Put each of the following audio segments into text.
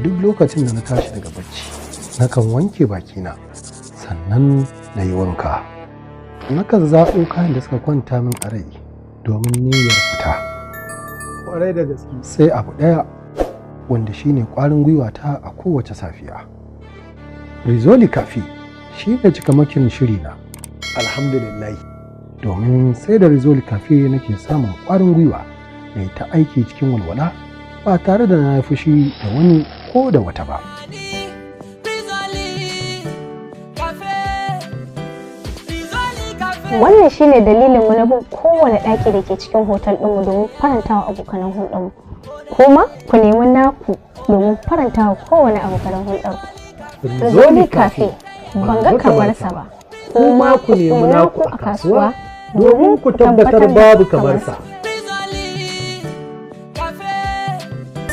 Duk lokacin da na tashi daga bacci, nakan wanke bakina, sannan na yi wanka. Nakan zaɓo kayan da suka kwanta min a rai domin niyyar fita. Kwarai da gaske. Sai abu ɗaya wanda shine ƙwarin gwiwata a kowace safiya. Rizoli Cafe shi ne cikamakin shirina. Alhamdulillah. Domin sai da Rizoli Cafe nake samun ƙwarin gwiwa na yi ta aiki cikin walwala ba tare da na yi fushi da wani ko da wata ba. Wannan shine dalilin mu na bin kowane ɗaki da ke cikin hotel ɗinmu domin farantawa abokanan hulɗarmu. Kuma ku nemi naku domin farantawa kowane abokanan hulɗarku. Rizoli Cafe ban ga kamar sa ba. Kuma ku nemi naku a kasuwa domin ku tabbatar babu kamar sa.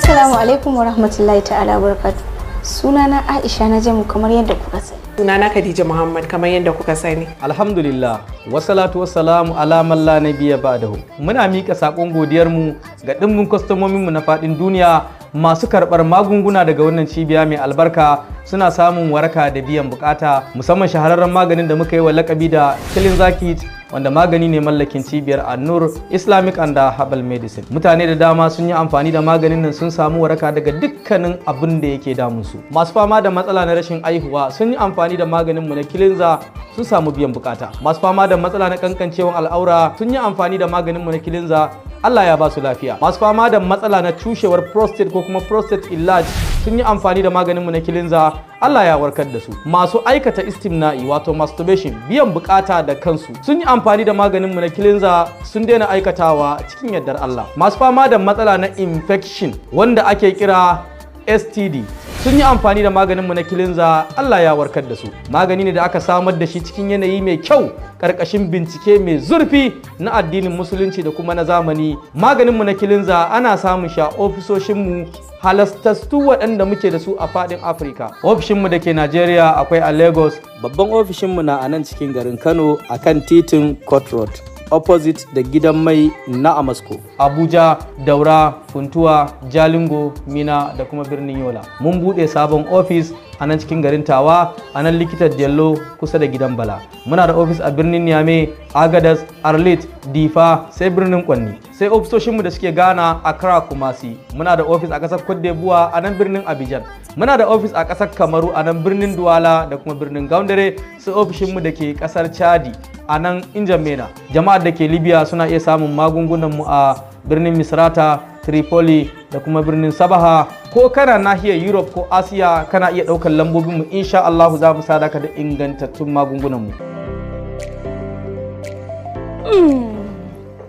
Assalamu alaikum wa rahmatullahi ta'ala barakatuh. Sunana Aisha na jamu kamar yadda kuka sani. Sunana Khadija Muhammad kamar yadda kuka sani. Alhamdulillah, wasalatu wassalamu ala man la nabiyya ba'dahu. Muna mika sakon godiyar mu ga dimbin kwastomomin mu na fadin duniya masu karbar magunguna daga wannan cibiya mai albarka, suna samun waraka da biyan bukata, musamman shahararren maganin da muka yi wa lakabi da Killing Zakit, wanda magani ne mallakin cibiyar Annur Islamic and Herbal Medicine. Mutane da dama sun yi amfani da maganin nan, sun samu waraka daga dukkanin abin da yake damun su. Masu fama da matsala na rashin aihuwa sun yi amfani da maganin mu na Kilinza, sun samu biyan bukata. Masu fama da matsala na kankancewan al'aura sun yi amfani da maganin mu na Kilinza, Allah ya ba su lafiya. Masu fama da matsala na cushewar prostate ko kuma prostate enlarge sun yi amfani da maganinmu na Kilinza, Allah ya warkar da su. Masu aikata istimna'i, wato masturbation, biyan bukata da kansu, sun yi amfani da maganinmu na Kilinza, sun daina aikatawa cikin yardar Allah. Masu fama da matsala na infection wanda ake kira STD sun yi amfani da maganinmu na Kilinza, Allah ya warkar da su. Magani ne da aka samar da shi cikin yanayi mai kyau, karkashin bincike mai zurfi na addinin Musulunci da kuma na zamani. Maganinmu na Kilinza ana samun shi a ofisoshinmu halastastu waɗanda muke da su a faɗin Afirka. Ofishinmu da ke Najeriya akwai a Lagos. Babban ofishinmu na a nan cikin garin Kano, a kan titin Court Road, opposite da gidan mai na Amasco. Abuja, Daura, Funtuwa, Jalingo, Mina da kuma birnin Yola. Mun buɗe sabon ofis a nan cikin garin Tawa, a nan likitar Jello, kusa da gidan Bala. Muna da ofis a birnin Niamey, Agadas, Arlit, Difa, sai birnin Kwanni. Sai ofisoshinmu da suke Ghana, Accra, Kumasi. Muna da ofis a ƙasar Cote d'Ivoire, a nan birnin Abidjan. Muna da ofis a ƙasar Kamaru, a nan birnin Douala da kuma birnin Ngaoundéré, sai ofishinmu da ke ƙasar Chadi, a nan Injamena. Jama'ar da ke Libya suna iya samun magungunanmu a birnin Misrata, Tripoli da kuma birnin Sabaha. Ko kana nahiyar Europe ko Asiya, kana iya ɗaukar lambobinmu, insha Allahu za mu sadaka da ingantattun magungunanmu.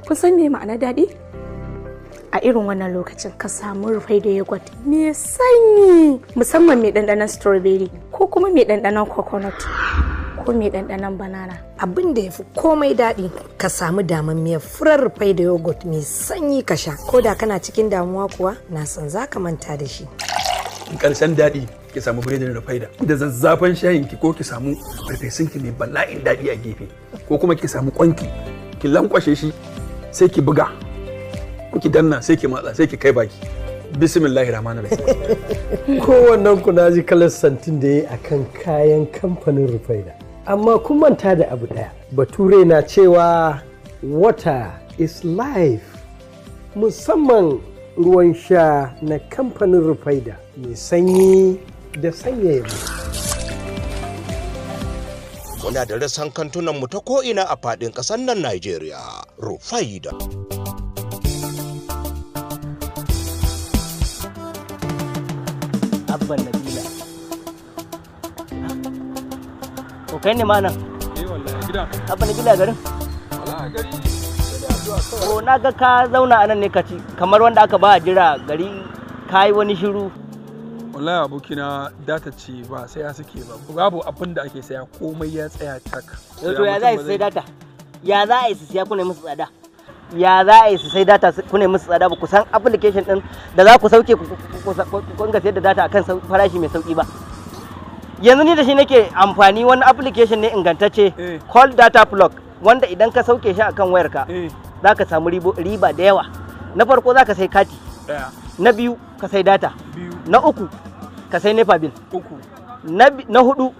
Kun san me ma'ana daɗi? A irin wannan lokacin ka samu Rufai da yogurt mai sanyi, musamman mai ɗanɗanon strawberry ko kuma mai ɗanɗanon coconut ko mai ɗanɗanon banana. Abin da ya fi komai daɗi, ka samu damammiyar furar Rufai da yogurt mai sanyi ka sha. Ko da kana cikin damuwa kuwa, na san za ka manta da shi. Karshen daɗi, ki samu biredin Rufaida da zazzafan shayin ki, ko ki samu farfesun ki mai bala'in daɗi a gefe, ko kuma ki samu kwanki ki lankwashe shi, sai ki buga ko ki danna, sai ki matsa, sai ki kai baki. Bismillahir rahmanir rahim. Kowannen ku na ji kalar santin da ya yi akan kayan kamfanin Rufaida. Amma kun manta da abu ɗaya. Bature na cewa "Water is life." Musamman ruwan sha na kamfanin Rufaida mai sanyi da sanyaya. Muna da rassan kantunan mu ta ko'ina a faɗin ƙasar nan Najeriya. Rufaida. Abban Nabila. Ko kai ne ma nan? Eh wallahi, gida. Abban Nabila, garin? Wallahi gari sai dai addu'a kawai. Ko na ga ka zauna a nan ne, ka ci kamar wanda aka ba a jira gari, ka yi wani shiru. Wallahi abokina, data ce ba sai ya suke ba, babu abin da ake saya, komai ya tsaya tak. To ya za a yi su sai data? Ya za a yi su siya kuna musu tsada? Ya za a yi su sai data kuna musu tsada, ba ku san application din da za ku sauke ku ga sayar da data akan farashi mai sauki ba? Yanzu ni da shi nake amfani, wani application ne ingantacce called Data Plug, wanda idan ka sauke shi akan wayarka za ka samu riba da yawa. Na farko, za ka sai kati. Daya. Na biyu, ka sai data. Na uku, Ka sai NEPA bill. 3. Na 4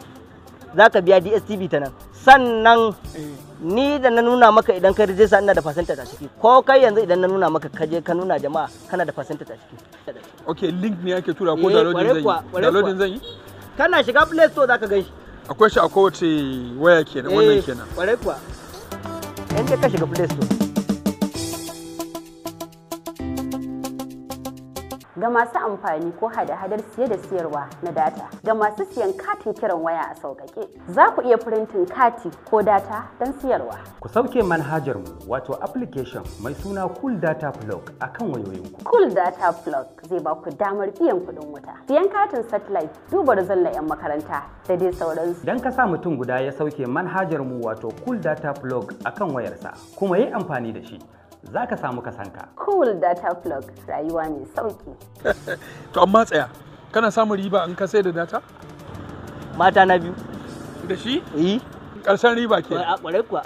za ka biya DSTV ta nan. Sannan ni da na nuna maka idan ka rijista ina da percentage a ciki. Ko kai yanzu idan na nuna maka ka je ka nuna jama'a kana da percentage a ciki. Okay, link ne ake tura ko downloading zan yi? Downloading zan yi? Kana shiga Play Store za ka gan shi. Akwai shi a kowace waya kenan wannan kenan. Kwarai kuwa. In ka shiga Play Store. Ga masu amfani ko hada-hadar siye da siyarwa na data, ga masu siyan katin kiran waya a sauƙaƙe, za ku iya firintin kati ko data don siyarwa. Ku sauke manhajar mu wato application mai suna Cool Data Plug a kan wayoyinku. Cool Data Plug zai ba ku damar biyan kuɗin wuta, siyan katin satellite, duba rizon na 'yan makaranta da dai sauransu. Idan ka sa mutum guda ya sauke manhajar mu wato Cool Data Plug a kan wayarsa kuma yi amfani da shi, za ka samu kasanka. Cool Data Plug, rayuwa mai sauki. To amma tsaya, kana samun riba in ka sai da data? Mata na 2. Da shi? Eh. Karshen riba ke. A kwarai kuwa.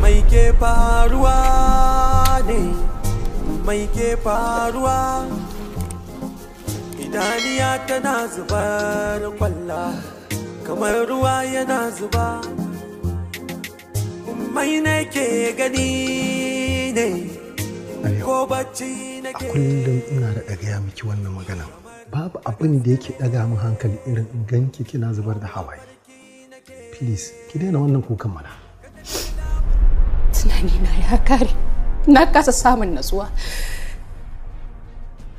Mai ke faruwa ne, mai ke faruwa, idaniya tana zubar kwalla kamar ruwa yana zuba. Mai nake gani ne, ko bacci nake. A kullum ina da gaya miki wannan magana. Babu abin da yake ɗaga min hankali irin in ganki kina zubar da hawaye. Please, ki daina wannan kukan mana. Tunanina ya kare, na kasa samun natsuwa,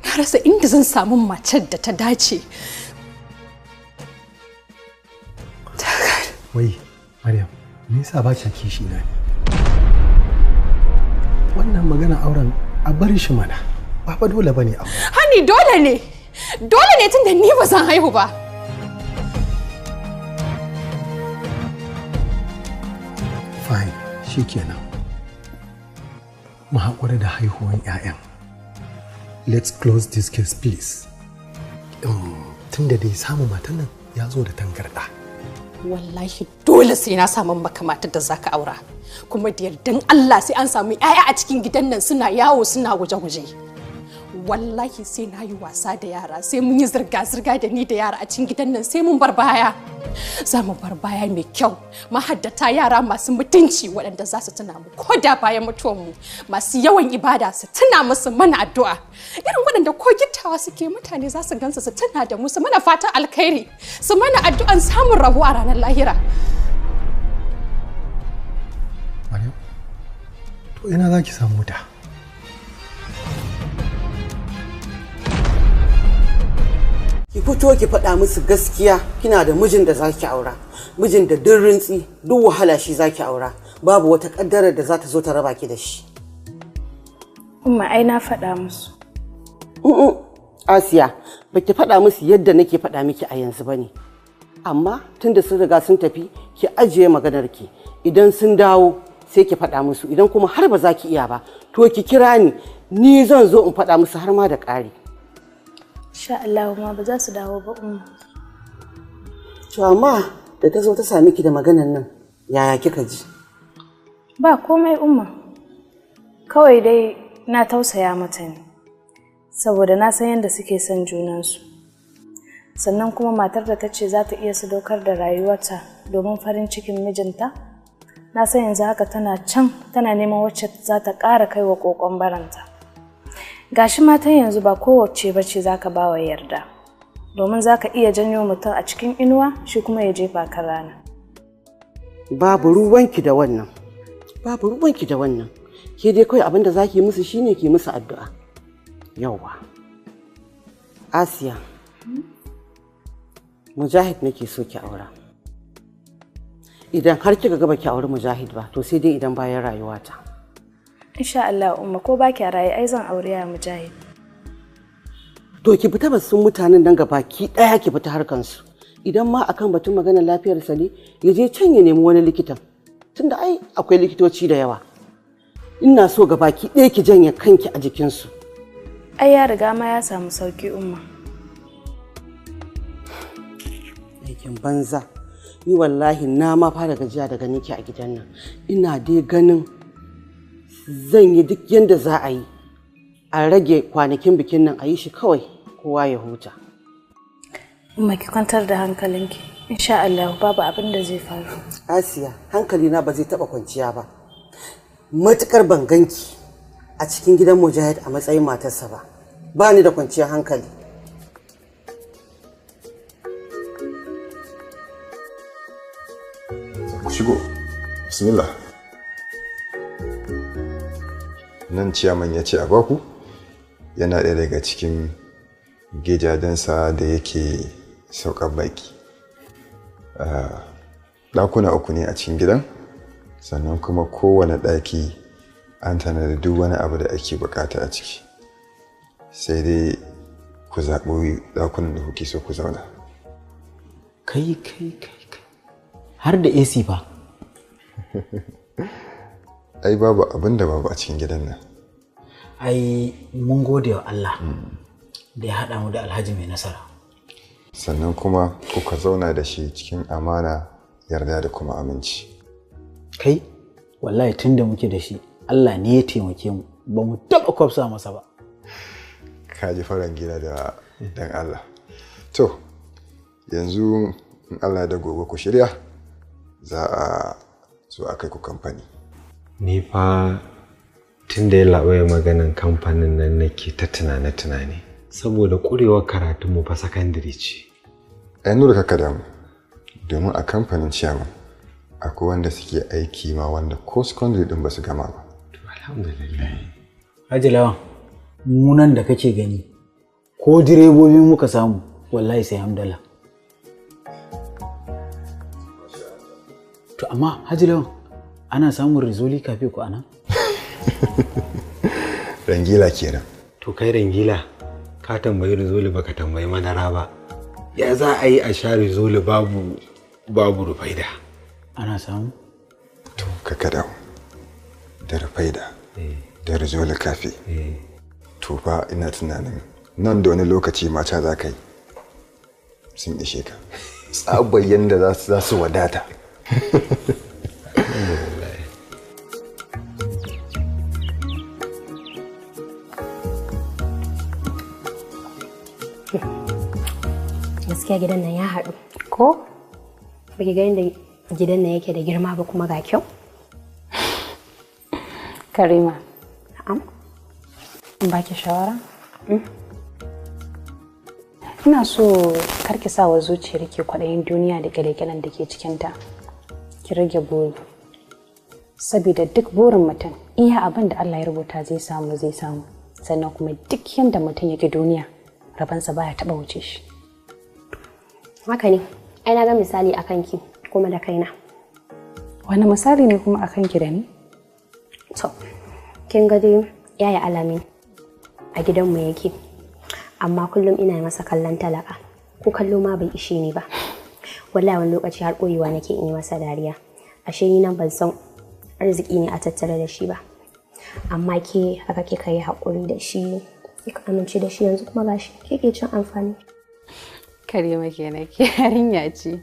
na rasa inda zan samu matar da ta dace. Wai Maryam, me yasa ba kya kishi na ne? Wannan magana auren a bar shi mana, ba fa dole bane aure. Hani dole ne, dole ne tunda ni ba zan haihu ba. Fine, shikenan. Mu haƙura da haihuwan 'ya'yan. Let's close this case please. Tunda dai samun matan nan ya zo da tangarɗa. Wallahi dole sai na samu maka matar da zaka aura. Kuma da yardan Allah sai an samu 'ya'ya a cikin gidan nan suna yawo suna guje-guje. Wallahi sai na yi wasa da yara, sai mun yi zirga-zirga da ni da yara a cikin gidan nan, sai mun bar baya. Za mu bar baya mai kyau, mahaddata yara masu mutunci waɗanda za su tuna mu ko da bayan mutuwanmu, masu yawan ibada su tuna musu mana addu'a. Irin waɗanda ko gittawa suke mutane za su gansu su tuna da mu, su mana fatan alkhairi, su mana addu'an samun rabo a ranar lahira. Maryam, to ina za ki samu ta? Ki fito ki faɗa musu gaskiya, kina da mijin da zaki aura, mijin da duk rintsi duk wahala shi zaki aura, babu wata kaddarar da za ta zo ta raba ki da shi. Umma ai na faɗa musu. Asiya, baki faɗa musu yadda nake faɗa miki a yanzu bane. Amma tunda sun riga sun tafi, ki ajiye maganar ki. Idan sun dawo sai ki faɗa musu, idan kuma har ba za ki iya ba, to ki kira ni, ni zan zo in faɗa musu har ma da ƙari. Insha Allah ma ba za su dawo ba umma. To amma da ta zo ta sami ki da maganar nan, yaya kika ji? Ba komai umma. Kawai dai na tausaya mata ne, saboda na san yadda suke son junansu. Sannan kuma matar da ta ce za ta iya sadaukar da rayuwarta domin farin cikin mijinta, na san yanzu haka tana can tana neman wacce za ta ƙara kai wa ƙoƙon baranta. Gashi matan yanzu ba kowacce ba ce za ka ba wa yarda, domin za ka iya janyo mutum a cikin inuwa shi kuma ya jefa ka rana. Babu ruwanki da wannan, babu ruwanki da wannan. Ke dai kawai abin da za ki musu shine ki musu addu'a. Yauwa. Asiya, Mujahid nake so ki aura. Idan har kika ga baki auri Mujahid ba, to sai dai idan bayan rayuwata. Insha Allah Umma, ko baki a raye ai zan aure ya Mujahid. To ki fita basun mutanen nan gabaki daya, ki fita harkansu. Idan ma akan batun maganar lafiyarsa ne, ya je can ya nemi wani likitan. Tunda ai akwai likitoci da yawa. Ina so gabaki ɗaya ki janye kanki a jikinsu. Ai ya riga ma ya samu sauki Umma. Aikin banza. Ni wallahi na ma fara gajiya daga niki a gidan nan. Ina dai ganin zan yi duk yanda za a yi a rage kwanakin bikin nan, a yi shi kawai kowa ya huta. Umma, ki kwantar da hankalinki. Insha Allah babu abin da zai faru. Asiya, hankalina ba zai taɓa kwanciya ba. Matukar ban ganki a cikin gidan Mujahid a matsayin matarsa ba. Ba ni da kwanciyar hankali. Ku shigo. Bismillah. Nan ciyaman ya ce a baku yana ɗaya daga cikin gidajensa da yake saukar baki. Ɗakuna uku ne a cikin gidan, sannan kuma kowane ɗaki an tanadi duk wani abu da ake bukata a ciki. Sai dai ku zaɓi ɗakunan da kuke so ku zauna. Kai kai kai kai, har da AC fa. Ai babu abin da babu a cikin gidan nan. Ai mun gode wa Allah da ya haɗa mu da Alhaji mai nasara. Sannan kuma kuka zauna da shi cikin amana, yarda da kuma aminci. Kai, wallahi tun da muke da shi, Allah ne ya taimake mu, ba mu taɓa kwafsa masa ba. Ka ji faran gida da dan Allah. To, yanzu in Allah da gobe ku shirya, za a zo a kai ku kamfani. Ni fa tun da ya laɓaya maganan kamfanin nan nake ta tunane-tunane. Saboda ƙurewar karatunmu fa sakandare ce. Ai Nura, kakka damu, domin a kamfanin ciyaman akwai wanda suke aiki ma wanda ko secondary din ba su gama ba. To alhamdulillah. Haji Lawan, mu nan da kake gani ko direbobi muka samu wallahi sai hamdala. To amma Haji Lawan, ana samun rizoli kafe ku anan? Rangila kenan. To kai Rangila, ka tambayi rizoli baka tambayi madara ba. Ya za a yi a sha rizoli babu rufaida? Ana samu? To kaka damu, da rufaida da rizoli kafe. To fa ina tunanin nan da wani lokaci mata za ka yi sun ishe ka. Tsabar yanda za su wadata. Gaskiya gidan nan ya haɗu. Ko? Baki ga yadda gidan nan yake da girma ba kuma ga kyau? Karima. Na'am. In baki shawara? Ina so kar ki sa wa zuciyar ki kwaɗayin duniya da kyale-kyalen da ke cikinta. Ki rage buri. Saboda duk burin mutum, iya abin da Allah ya rubuta zai samu zai samu. Sannan kuma duk yanda mutum yake duniya, rabansa baya taɓa wuce shi. Haka ne, ai na ga misali a kanki kuma da kaina. Wani misali ne kuma a kanki da ni? To, kin ga dai yaya Alamin a gidanmu yake, amma kullum ina masa kallon talaka, ko kallo ma bai ishe ni ba. Wallahi wani lokaci har koyewa nake in yi masa dariya. Ashe ni nan ban san arziki ne a tattare da shi ba. Amma ke haka kika yi haƙuri da shi, kika amince da shi, yanzu kuma gashi ke ke cin amfani. Karima kenan, ke yarinya ce.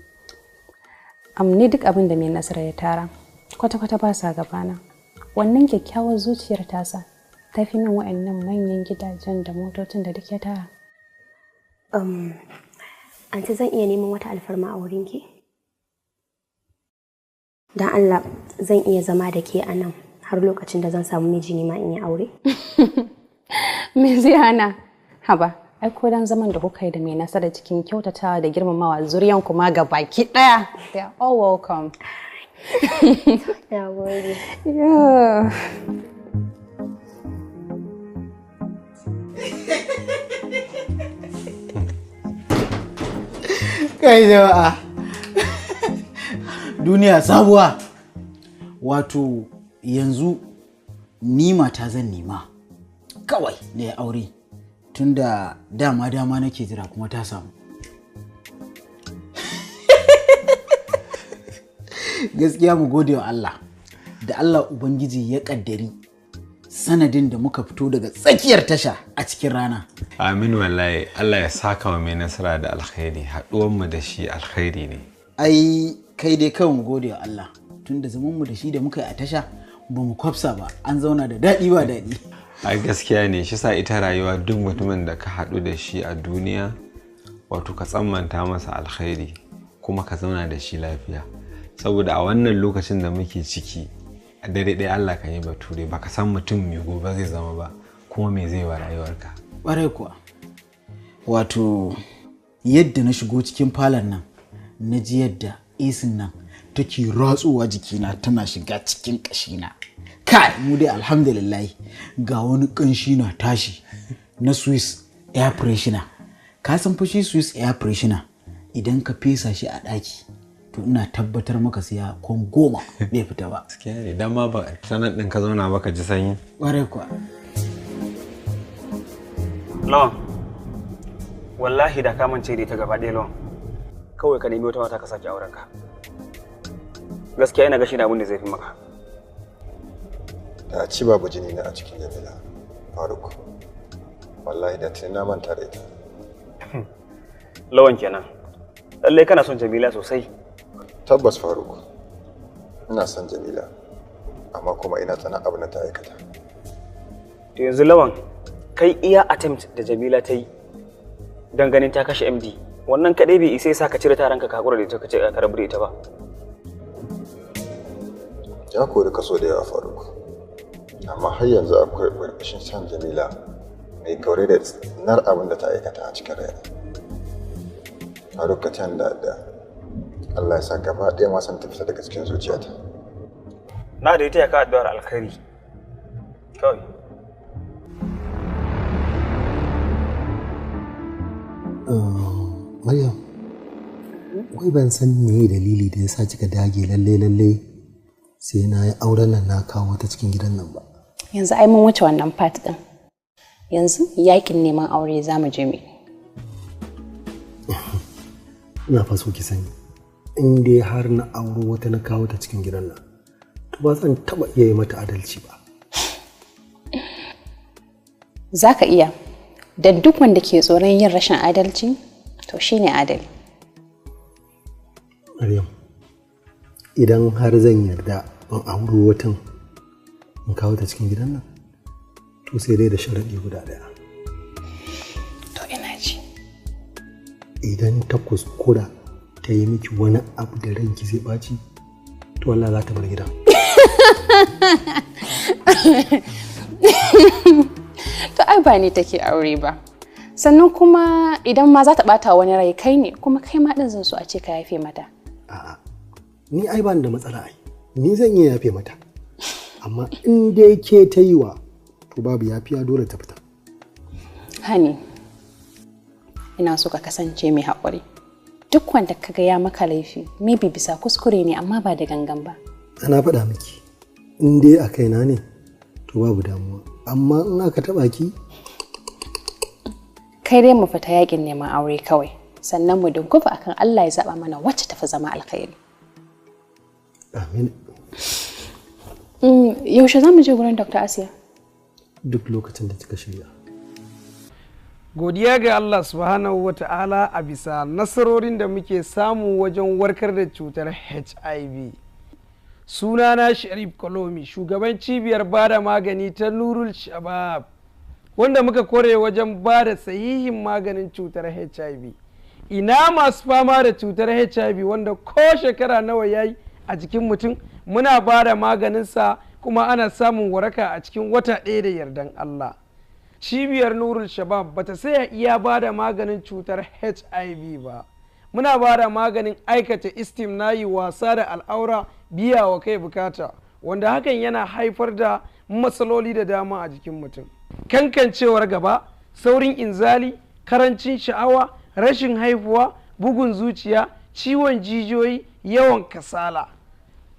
Ni duk abin da mai nasara ya tara, kwata-kwata ba sa gabana. Wannan kyakkyawar zuciyar tasa ta fi min wa'annan manyan gidajen da motocin da duk ya tara. Anti, zan iya neman wata alfarma a wurinki? Don Allah, zan iya zama da ke a nan har lokacin da zan samu miji ne ma in yi aure? Me zai hana? Haba, ai ko dan zaman da kuka yi da mai nasara cikin kyautatawa da girmamawa zuriyan kuma ga baki daya. They are all welcome. Na gode. Yeah. Kai jama'a, duniya sabuwa. Wato yanzu ni mata zan nema kawai na ya aure, tunda dama dama nake jira kuma ta samu. Gaskiya mu gode wa Allah da Allah Ubangiji ya kaddari sanadin da muka fito daga tsakiyar tasha a cikin rana. Amin, wallahi Allah ya saka wa mai nasara da alkhairi, haɗuwanmu da shi alkhairi ne. Ai kai dai kawai mu gode wa Allah, tunda zaman mu da shi da muka yi a tasha ba mu kwafsa ba, an zauna da daɗi ba daɗi. Ai gaskiya ne, shi sa ita rayuwa duk mutumin da ka haɗu da shi a duniya, wato ka tsammanta masa alkhairi kuma ka zauna da shi lafiya. Saboda a wannan lokacin da muke ciki, a dare ɗaya Allah kan yi bature, baka san mutum mai gobe zai zama ba kuma me zai wa rayuwarka. Ƙwarai kuwa. Wato yadda na shigo cikin falon nan, na ji yadda esin nan take ratsowa jikina tana shiga cikin ƙashina. Kai, mu dai alhamdulillah ga wani ƙanshi na tashi na Swiss air freshener. Ka san fa shi Swiss air freshener idan ka fesa shi a ɗaki, to ina tabbatar maka sai ya kwan 10 bai fita ba. Gaskiya ne, dan ma ba sanan ɗin ka zauna ba ka ji sanyi. Ƙwarai kuwa. Lawan, wallahi da ka mance da ita gaba ɗaya, Lawan. Kawai ka nemi wata mata ka sake auren ka. Gaskiya ina ga shi da abin da zai fi maka. Da ci babu jini na a cikin Jamila, Faruk. Wallahi da tuni na manta da ita. Lawan kenan. Lallai kana son Jamila sosai. Tabbas Faruk, ina son Jamila, amma kuma ina tsana abin da ta aikata. To yanzu Lawan, kai iya attempt da Jamila ta yi don ganin ta kashe MD, wannan kaɗai bai isa sa ka cire taranka ka hakura da ita ka ce ka rabu da ita ba. Ya kori kaso da yawa Faruk, amma har yanzu akwai ƙarƙashin son Jamila mai gaure da tsinar abin da ta aikata a cikin raina. Faruk, ka tana da Allah ya sa gaba ɗaya ma san ta fita daga cikin zuciyata. Na da ita ya ka addu'ar alkhairi. Kawai. Maryam, wai ban san meye dalili da yasa kika dage lalle lalle sai na yi auren nan na kawo ta cikin gidan nan ba. Yanzu ai mun wuce wannan part din. Yanzu yakin neman aure za mu je mu. Ina fa so ki sani, in dai har na auro wata na kawo ta cikin gidan nan, to ba zan taɓa iya yi mata adalci ba. Za ka iya, da duk wanda ke tsoron yin rashin adalci, to shine adali. Maryam, idan har zan yarda in auro watan in kawo ta cikin gidan nan, to sai dai da sharaɗi guda ɗaya. To ina ji. Idan ta kuskura ta yi miki wani abu da ranki zai ɓaci, to Allah za ta bar gidan. To ai ba ni take aure ba. Sannan kuma idan ma za ta ɓata wani rai kai ne, kuma kai ma ɗin zan so a ce ka yafe mata. A'a, ni ai ba ni da matsala ai. Ni zan iya yafe mata. Amma in dai ke ta yi wa, to babu yafiya, dole ta fita. Hani, ina so ka kasance mai haƙuri. Duk wanda ka ga ya maka laifi, maybe bisa kuskure ne amma ba da gangan ba. Ana faɗa miki, in dai a kaina ne, to babu damuwa. Amma in aka taɓa ki, Kai dai mu fita yakin neman aure kawai, sannan mu dunkufa akan Allah ya zaba mana wacce tafi zama alkhairi. Amin. Yaushe za mu je gurin Dr. Asiya? Duk lokacin da kika shirya. Godiya ga Allah subhanahu wa ta'ala a bisa nasarorin da muke samu wajen warkar da cutar HIV. Sunana Sharif Kolomi, shugaban cibiyar bada magani ta Nurul Shabab, wanda muka kore wajen bada sahihin maganin cutar HIV. Ina masu fama da cutar HIV wanda ko shekara nawa yayi a jikin mutum, muna bada maganinsa kuma ana samun waraka a cikin wata ɗaya da yardan Allah. Cibiyar Nurul Shabab bata saya iya bada maganin cutar HIV ba. Muna ba da maganin aikata istimnayi, wasa da al'aura, biya wa kai bukata, wanda hakan yana haifar da matsaloli da dama a jikin mutum. Kankancewar gaba, saurin inzali, karancin sha'awa, rashin haihuwa, bugun zuciya, ciwon jijiyoyi, yawan kasala.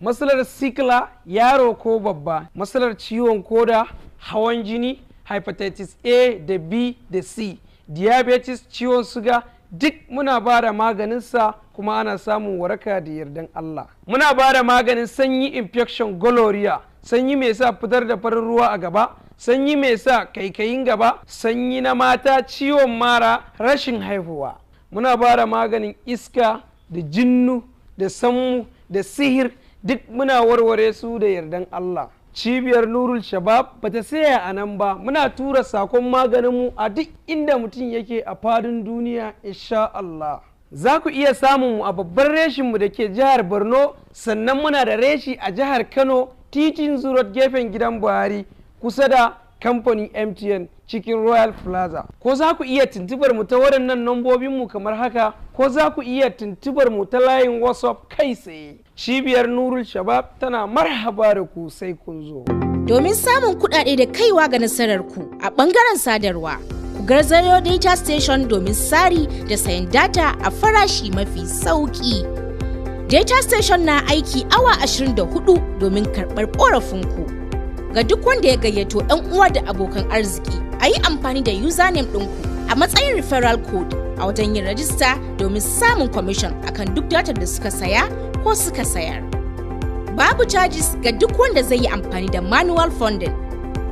Matsalar sikila, yaro ko babba, matsalar ciwon koda, hawan jini, hepatitis A da B da C, diabetes, ciwon suga, duk muna ba da maganinsa kuma ana samun waraka da yardan Allah. Muna ba da maganin sanyi infection gonorrhea, sanyi mai sa fitar da farin ruwa a gaba, sanyi mai sa kaikayin gaba, sanyi na mata, ciwon mara, rashin haihuwa. Muna ba da maganin iska da jinnu da sammu da sihir, duk muna warware su da yardan Allah. Cibiyar Nurul Shabab bata saya a nan ba, muna tura sakon maganinmu a duk inda mutum yake a fadin duniya insha Allah. Za ku iya samun mu a babban reshinmu da ke jihar Borno, sannan muna da reshi a jihar Kano, titin Zurot gefen gidan Buhari kusa da kamfanin MTN cikin Royal Plaza. Ko za ku iya tuntubar mu ta waɗannan nambobinmu kamar haka, ko za ku iya tuntubar mu ta layin WhatsApp kai tsaye. Cibiyar Nurul Shabab tana marhaba da ku sai kun zo. Domin samun kuɗaɗe da kaiwa ga nasarar ku a ɓangaren sadarwa, ku garzayo Data Station domin sari da sayan data a farashi mafi sauƙi. Data Station na aiki awa 24 domin karɓar ƙorafinku. Ga duk wanda ya gayyato 'yan uwa da abokan arziki, a yi amfani da username ɗinku a matsayin referral code a wajen yin rajista domin samun commission akan duk datar da suka saya ko suka sayar. Babu charges ga duk wanda zai yi amfani da manual funding.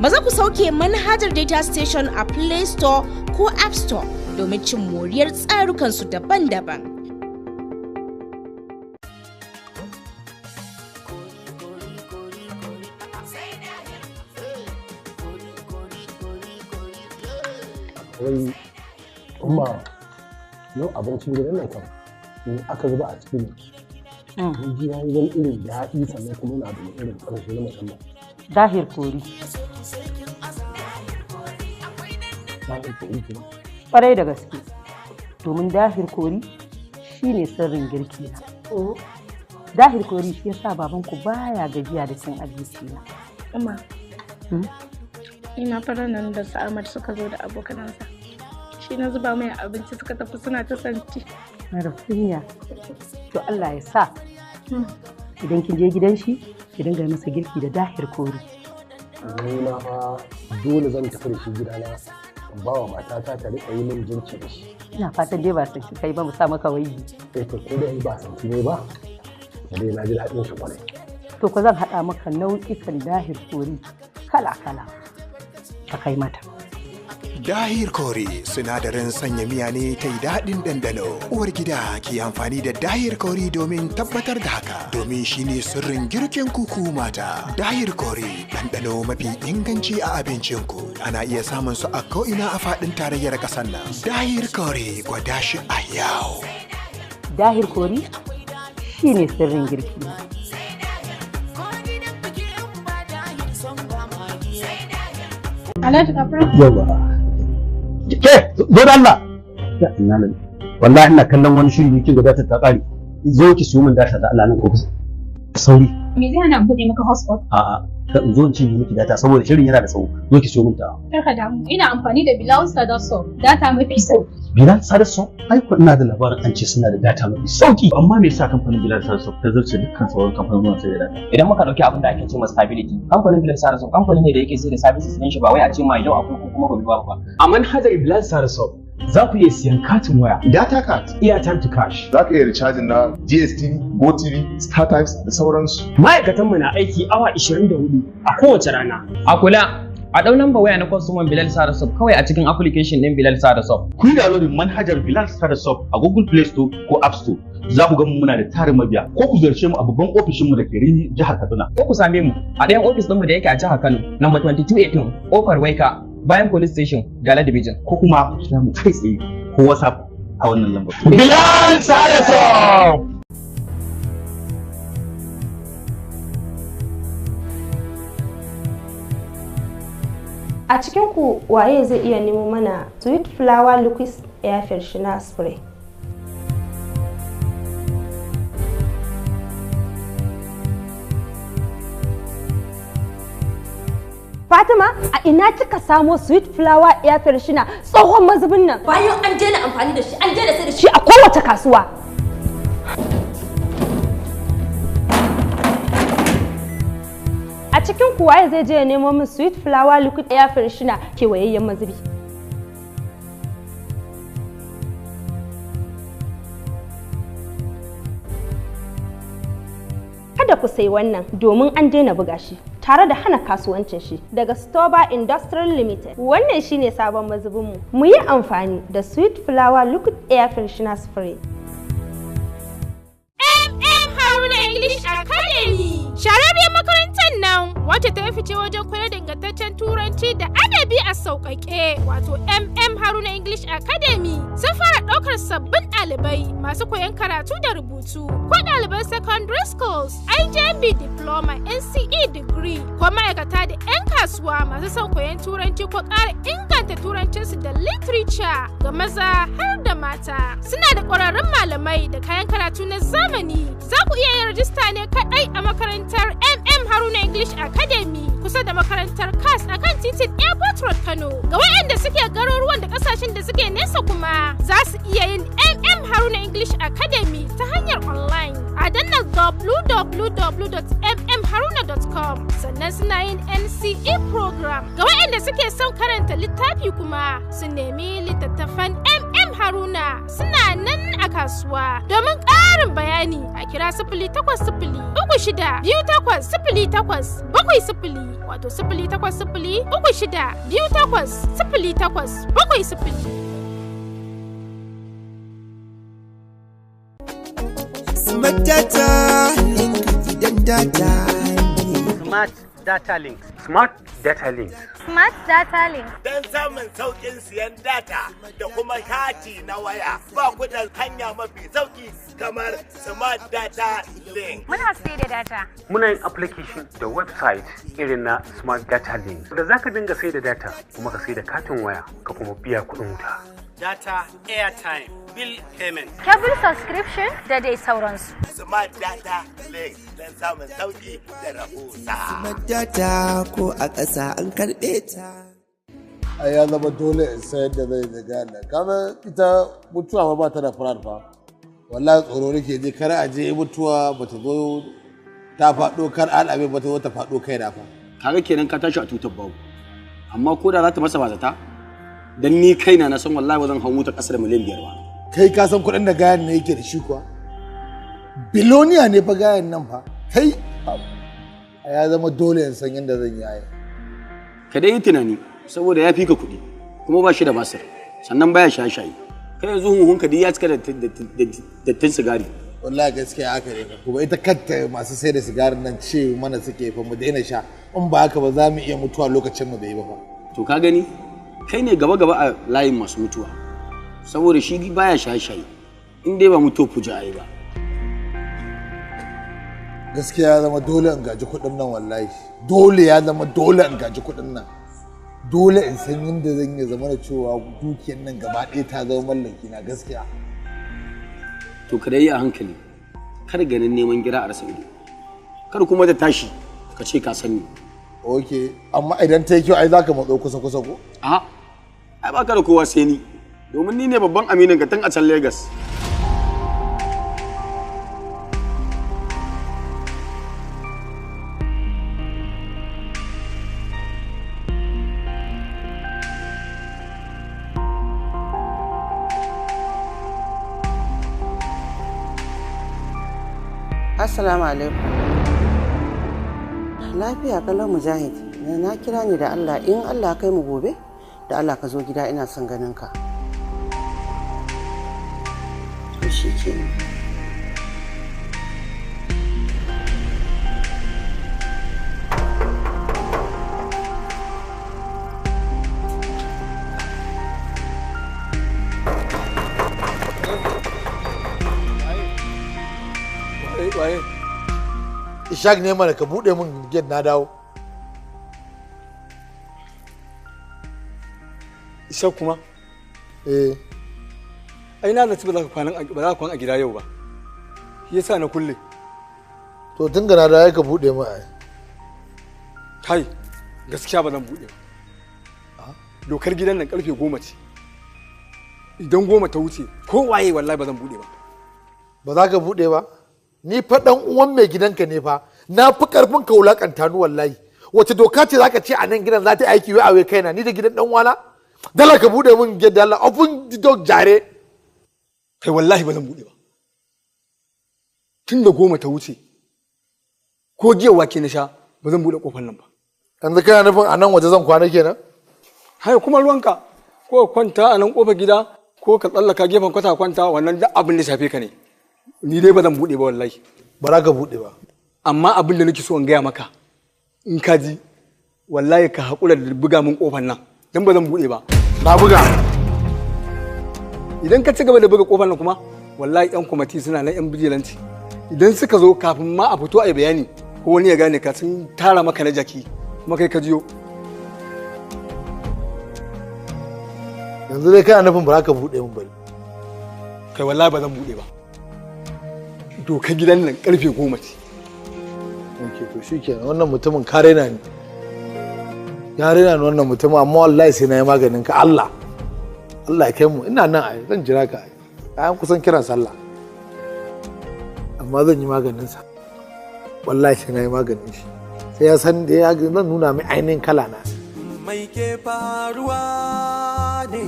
Maza ku sauke manhajar Data Station a Play Store ko App Store domin cin moriyar tsarukansu daban-daban. Wai umma, yau abincin gidan nan kam in aka zuba a cikin ji ya yi wani irin daɗi, sannan kuma yana da wani irin ƙarfi na musamman. Dahir kori. Dahir kori kuma? Ƙwarai da gaske, domin dahir kori shine sirrin girki na. Dahir kori shi yasa babanku baya gajiya da cin abinci na. Umma, ina fara nan da su Ahmad suka zo da abokanansa. Shi na zuba mai abinci suka tafi suna ta santi. Mara kunya. To Allah ya sa idan kin je gidan shi ki dinga masa girki da dahir kori. Ni ma fa dole zan tafi da shi gidana in ba wa matata ta riƙa yi min girki da shi. Ina fatan dai ba santi kai ba mu sa maka waigi. Eh to ko dai ba santi ne ba, dai na ji daɗin shi kwarai. To ko zan haɗa maka nau'ikan dahir kori kala-kala. Ka kai mata. Dahir Kori sinadarin sanya miya ne ta yi daɗin ɗanɗano. Uwar gida ki amfani da Dahir Kori domin tabbatar da haka. Domin shi ne sirrin girkin kuku mata. Dahir Kori ɗanɗano mafi inganci a abincinku. Ana iya samun su a ko'ina a faɗin tarayyar ƙasar nan. Dahir Kori gwada shi a yau. Dahir Kori shi ne sirrin girki. Alhaji Kafra. Yawa. Ke, zo da Allah. Ya ina nan. Wallahi ina kallon wani shiri ne kin ga data ta kare. Zo ki siyo min data da Allah nan ko kusa. Sauri. Me zai hana buɗe maka hotspot? A'a, ka zo in cinye miki data saboda shirin yana da tsawo. Zo ki siyo min ta. Kar ka damu, ina amfani da Bilal Sadaso, data mafi sauki. Bilal Sadaso? Ai ko ina da labarin an ce suna da data mafi sauki. Amma me yasa kamfanin Bilal Sadaso ta zarce dukkan sauran kamfanonin sai da data? Idan muka dauki abin da ake ce masa stability, kamfanin Bilal Sadaso kamfani ne da yake sai da services din shi ba wai a ce ma yau akwai ko kuma gobe babu ba. A manhajar Bilal Sadaso za ku iya siyan katin waya, data card, airtime to cash. Za ka iya recharging na DSTV, GoTV, StarTimes da sauransu. Ma'aikatanmu na aiki awa 24 a kowace rana. A kula, A ɗau namba waya na kwastoman Bilal Sarasop kawai a cikin application ɗin Bilal Sarasop. Ku yi downloading manhajar Bilal Sarasop a Google Play Store ko App Store. Za ku ga mu muna da tarin mabiya ko ku ziyarce mu a babban ofishin mu da ke Rimi, jihar Kaduna. Ko ku same mu a ɗayan ofis ɗinmu da yake a jihar Kano, number 2218, Kofar Waika, bayan police station, Gala Division. Ko kuma ku kira mu kai tsaye ko WhatsApp a wannan lambar. Bilal Sarasop! A cikin ku waye zai iya nemo mana sweet flower liquid air freshener spray? Fatima, a ina kika samo sweet flower air freshener tsohon mazubin nan? Bayan an daina amfani da shi, an daina sai da shi a kowace kasuwa. A cikin ku waye zai je ya nemo min sweet flower liquid air freshener kewayayyen mazubi? Kada ku sayi wannan domin an daina buga shi tare da hana kasuwancin shi daga Stoba Industrial Limited. Wannan shine sabon mazubinmu. Mu yi amfani da sweet flower liquid air freshener spray. MM Haruna English Academy. Shararriyar makarantar nan wacce ta yi fice wajen koyar da ingantaccen turanci da adabi a sauƙaƙe, wato MM Haruna English Academy, sun fara ɗaukar sabbin ɗalibai masu koyon karatu da rubutu ko ɗaliban secondary schools, IJB diploma, NCE degree, ko ma'aikata da 'yan kasuwa masu son koyon turanci ko ƙara inganta turancinsu da literature ga maza har da mata. Suna da ƙwararrun malamai da kayan karatu na zamani. Za ku iya yin rajista ne kaɗai a makarantar MM Haruna English Academy kusa da makarantar CAS a kan titin Airport Road Kano. Ga waɗanda suke garuruwan da ƙasashen da suke nesa kuma za su iya yin MM Haruna English Academy ta hanyar online a danna www.mmharuna.com. Sannan suna yin NCE program. Ga waɗanda suke son karanta littafi kuma su nemi littattafan MM Haruna suna nan a kasuwa. Domin ƙarin bayani a kira 080 36 28 08 70, wato 080 36 28 08 70. Smart data link gidan data ne. Smart data link. Smart data link. Smart data link. Don samun sauƙin siyan data da kuma kati na waya, ba ku da hanya mafi sauƙi kamar Smart Data Link. Muna sai da data. Muna yin application da website irin na Smart Data Link da za ka dinga sai da data kuma ka sai da katin waya ka kuma biya kuɗin wuta. Data, airtime, bill payment. Cable subscription da dai sauransu. Smart Data Link don samun sauƙi da rahusa. Smart data ko a ƙasa an karɓe ta. Ai ya zama dole in sayar da zai da gane kaga ita mutuwa fa ba ta da furar fa. Wallahi tsoro nake ji kar a je mutuwa ba ta zo ta faɗo, kar al'abe ba ta zo ta faɗo kai na fa. Kaga kenan ka tashi a tutar babu. Amma ko da za ta masa bazata, dan ni kaina na san wallahi ba zan hau mota ƙasa da miliyan 5 ba. Kai ka san kuɗin da gayan ne yake da shi kuwa? Biloniya ne fa gayan nan fa. Kai a ya zama dole in san yadda zan yi ai. Ka dai yi tunani saboda ya fi ka kuɗi kuma ba shi da basir, sannan baya shaye-shaye. Kai yanzu huhunka duk ya cika da dattin sigari. Wallahi gaskiya haka ne fa. Kuma ita kanta masu sai da sigarin nan ce mana suke fa mu daina sha, in ba haka ba za mu iya mutuwa lokacin mu bai yi ba fa. To ka gani, kai ne gaba-gaba a layin masu mutuwa saboda shi baya shaye-shaye, in dai ba mutuwa fuja yi ba. Gaskiya ya zama dole in gaji kuɗin nan wallahi. Dole ya zama dole in gaji kuɗin nan. Dole in san yadda zan yi zama da cewa dukiyar nan gaba ɗaya ta zama mallaki na gaskiya. To ka dai yi a hankali, kar ganin neman gira a rasa ido, kar kuma ta tashi ka ce ka sani. Ok, amma idan ta yi kyau ai za ka matso kusa kusa ko? A ai ba ka da kowa sai ni, domin ni ne babban aminin ka tun a can Lagos. Assalamu alaikum. Lafiya kalau, Mujahid. Na kira ni da Allah, in Allah kai mu gobe, da Allah ka zo gida, ina son ganin ka. To shi kenan. Waye? Ishaq ne mana, ka buɗe min gate, na dawo. Ishaq kuma? Eh. Ai na zaci ba za ka kwana a gida yau ba. Shi yasa na kulle. To tun ga na dawo ka buɗe min ai. Kai, gaskiya ba zan buɗe ba. Dokar gidan nan karfe 10 ce. Idan 10 ta wuce, ko waye, wallahi ba zan buɗe ba. Ba za ka buɗe ba? Ni fa dan uwan mai gidanka ne fa. Na fi karfin ka wulakanta ni wallahi. Wace doka ce zaka ce a nan gidan za ta aiki wai a wai kaina ni da gidan dan uwana? Dala ka buɗe min gate, dala, open the door jare. Kai, wallahi ba zan buɗe ba. Tun da 10 ta wuce, ko giya wake na sha, ba zan buɗe kofar nan ba. Yanzu kana nufin a nan waje zan kwana kenan? Hai, kuma ruwanka, ko ka kwanta a nan kofar gida, ko ka tsallaka gefen kwata kwanta, wannan duk abin da shafe ka ne. Ni dai ba zan buɗe ba wallahi. Ba za ka buɗe ba. Amma abin da nake so in gaya maka, in ka ji, wallahi ka haƙura da buga min kofar nan, dan ba zan buɗe ba. Na buga. Idan ka ci gaba da buga kofar nan kuma, wallahi yan kwamati suna nan, yan bijilanci. Idan suka zo, kafin ma a fito a yi bayani ko wani ya gane ka, sun tara maka na jaki, kuma kai ka jiyo. Yanzu dai kana nufin ba za ka buɗe min bari. Kai, wallahi ba zan buɗe ba. Dokar gidan nan karfe 10 ce. Ok, to shi kenan, wannan mutumin ka raina ni. Ya raina ni wannan mutumin, amma wallahi sai na yi maganin ka Allah. Allah ya kai mu, ina nan ai, zan jira ka ai. An kusan kiran sallah. Amma zan yi maganin sa. Wallahi sai na yi maganin shi. Sai ya san da ya zan nuna mai ainihin kala na. Mai ke faruwa ne?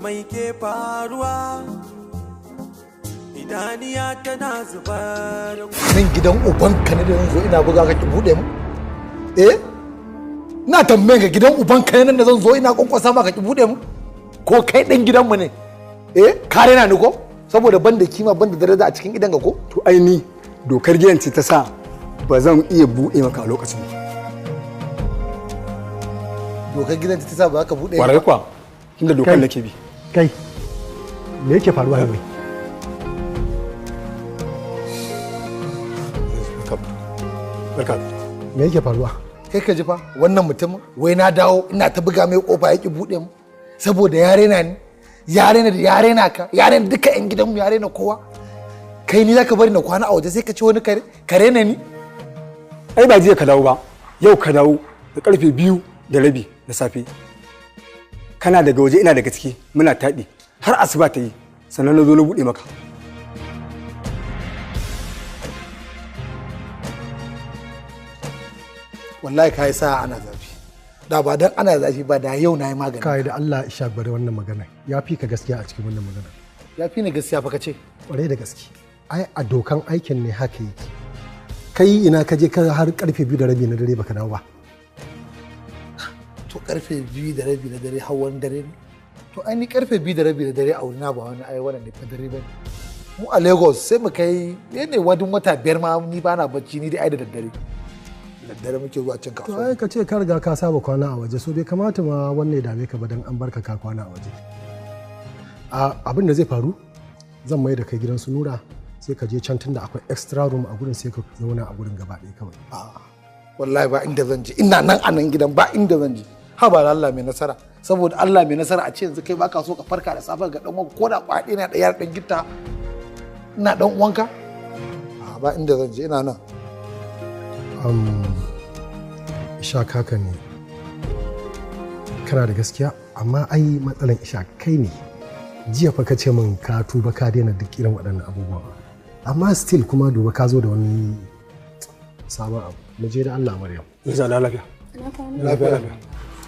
Mai ke faruwa? Idaniya tana zubar. Nan gidan ubanka ne da zan zo ina buga ka ki buɗe mu? Eh? Ina tambayan ka, gidan ubanka ne nan da zan zo ina kwankwasa maka ki buɗe mu? Ko kai ɗan gidanmu ne? Eh? Ka rena ni ko? Saboda ban da kima, ban da daraja a cikin gidan ka ko? To ai ni dokar gidan ce ta sa ba zan iya buɗe maka a lokacin ba. Dokar gidan ce ta sa ba za ka buɗe? Kwarai kuwa, tunda dokar nake bi. Kai, me yake faruwa ne? Barka. Me yake faruwa? Kai ka ji fa wannan mutumin, wai na dawo ina ta buga mai kofa ya ki buɗe mu saboda ya rena ni, ya rena, ya rena ka, ya rena duka yan gidanmu, ya rena kowa. Kai, ni zaka bari na kwana a waje sai ka ci wani kare, ka rena ni? Ai ba jiya ka dawo ba, yau ka dawo da karfe 2:30 na safe. Kana daga waje, ina daga ciki, muna taɗi har asuba ta yi, sannan na zo na buɗe maka. Wallahi ka yi sa ana zafi, da ba dan ana zafi ba da yau na yi magani. Kai, da Allah Ishaq, bari wannan magana. Ya fi ka gaskiya a cikin wannan magana. Ya fi ni gaskiya fa ka ce? Kwarai da gaske. Ai a dokan aikin ne haka yake. Kai, ina ka je ka har karfe 2:30 na dare baka dawo ba? To karfe 2:30 na dare har wani dare ne? To ai ni karfe 2:30 na dare a wurina ba wani ai wannan ne fa dare ba ne. Mu a Lagos sai mu kai ne wani wata 5 ma ni ba na bacci, ni dai ai da daddare daddare muke zuwa cin To kasuwa. ai ka ce ka riga ka saba kwana a waje, so bai kamata ma wannan ya dame ka ba dan an barka ka kwana a waje. A abin da zai faru, zan mai da kai gidan su Nura, sai ka je can tunda akwai extra room a gurin, sai ka zauna a gurin gaba ɗaya kawai. Wallahi ba inda zan je, ina nan a nan gidan, ba inda zan je. Ha ba Allah mai nasara, saboda Allah mai nasara, a ce yanzu kai baka so ka farka da safe ga dan uwanka ko da kwaɗe na da yar dan gitta ina dan uwanka. A ba inda zan je, ina nan. Ishaq, haka ne, kana da gaskiya, amma ai matsalan Ishaq kai ne. Jiya fa ka ce min ka tuba, ka daina duk irin waɗannan abubuwan, amma still kuma duba ka zo da wani sabon abu. Mu je da Allah, Maryam. Ya lafiya. Lafiya lafiya.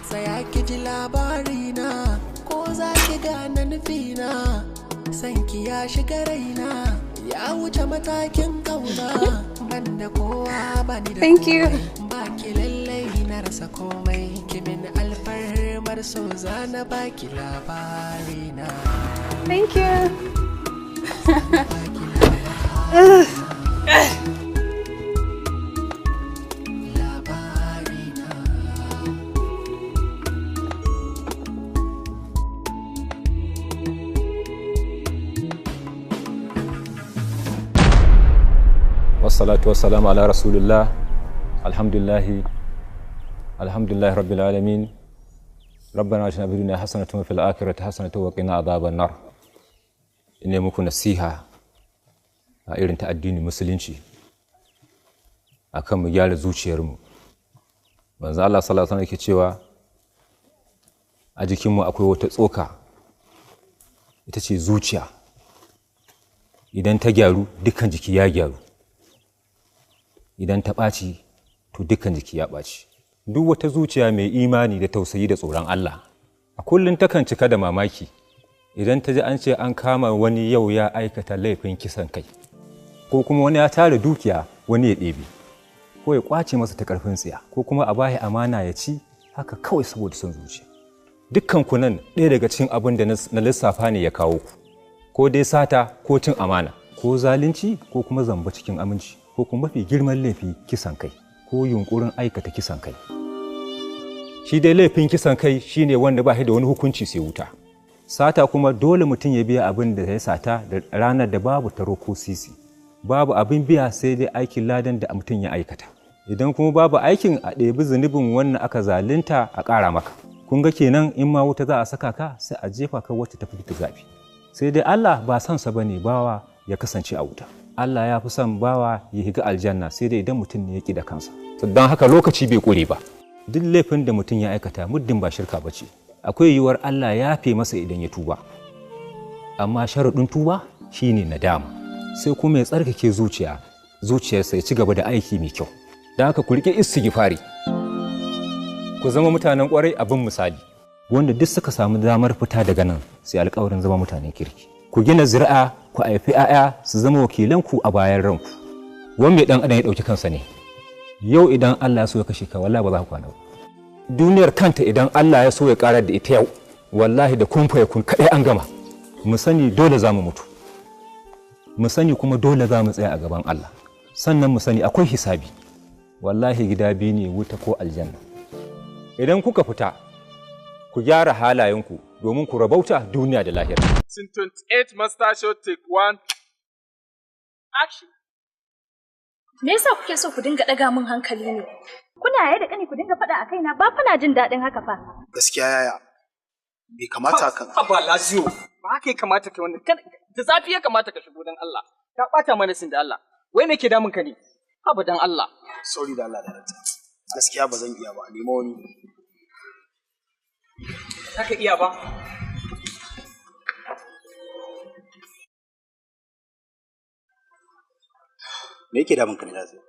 Tsaya ki ji labarina, ko za ki gane nufina. Sanki ya shiga raina, ya wuce matakin kauna. Ban da kowa, ba ni da Thank you. komai, ba ki lallai na na rasa komai. Kimin alfarmar so zana baki labari na. Thank you. Wassalatu wassalamu ala rasulillah. Alhamdulillahi, alhamdulillahi rabbil alamin. Rabbana atina fid dunya hasanatan wa fil akhirati hasanatan wa qina adhaban nar. Ina muku nasiha a irin ta addinin musulunci akan mu gyara zuciyarmu. Manzo Allah sallallahu alaihi wasallam yake cewa a jikinmu akwai wata tsoka, ita ce zuciya. Idan ta gyaru, dukkan jiki ya gyaru. Idan ta ɓaci, to dukkan jiki ya ɓaci. Duk wata zuciya mai imani da tausayi da tsoron Allah a kullum takan cika da mamaki idan ta ji an ce an kama wani yau ya aikata laifin kisan kai, ko kuma wani ya tara dukiya wani ya ɗebe, ko ya ƙwace masa ta ƙarfin tsiya, ko kuma a bashi amana ya ci haka kawai saboda son zuciya. Dukkan ku nan ɗaya daga cikin abin da na lissafa ne ya kawo ku, ko dai sata ko cin amana ko zalunci ko kuma zamba cikin aminci, ko kuma mafi girman laifi kisan kai ko yunkurin aikata kisan kai. Shi dai laifin kisan kai shine wanda ba shi da wani hukunci sai wuta. Sata kuma dole mutum ya biya abin da ya sata da ranar da babu taro ko sisi, babu abin biya sai dai aikin ladan da mutum ya aikata. Idan kuma babu aikin, a ɗebi zunubin wannan aka zalunta a ƙara maka. Kun ga kenan in ma wuta za a saka ka, sai a jefa ka wacce ta fi ta zafi. Sai dai Allah ba son sa bane bawa ya kasance a wuta. Allah ya fi son bawa ya higa aljanna, sai dai idan mutum ne ya ƙi da kansa. Don haka lokaci bai ƙure ba. Duk laifin da mutum ya aikata muddin ba shirka ba ce, akwai yiwuwar Allah ya fi masa idan ya tuba. Amma sharaɗin tuba shine nadama, sai kuma ya tsarkake zuciyarsa ya ci gaba da aiki mai kyau. Don haka ku riƙe istighfari, ku zama mutanen ƙwarai abin misali, wanda duk suka samu damar fita daga nan sai alƙawarin zama mutanen kirki. Ku gina zuri'a, ku haifi 'ya'ya su zama wakilanku a bayan ranku. Wani mai ɗan adam ya ɗauki kansa ne. Yau idan Allah ya so ya kashe ka, wallahi ba za ka kwana ba. Duniyar kanta idan Allah ya so ya karar da ita yau, wallahi da kun fa kun kaɗai an gama. Mu sani dole za mu mutu, mu sani kuma dole za mu tsaya a gaban Allah. Sannan mu sani akwai hisabi. Wallahi gida biyu ne, wuta ko aljanna. Idan kuka fita, ku gyara halayenku domin ku rabauta duniya da lahira. Scene 28, Master Shot, take one. Action. Me yasa kuke so ku dinga ɗaga min hankali ne? Kuna yaya da ƙani ku dinga faɗa a kaina, ba fa na jin daɗin haka fa. Gaskiya yaya, bai kamata kan. Haba Laziyo, ba haka ya kamata kai wannan. Da zafi ya kamata ka shigo don Allah. Ka ɓata mana sin da Allah. Wai me ke damun ka ne? Haba don Allah. Sorry da Allah da gaskiya ba zan iya ba, a nemo wani. Za ka iya ba? Me yake damun ka ne Laziyo?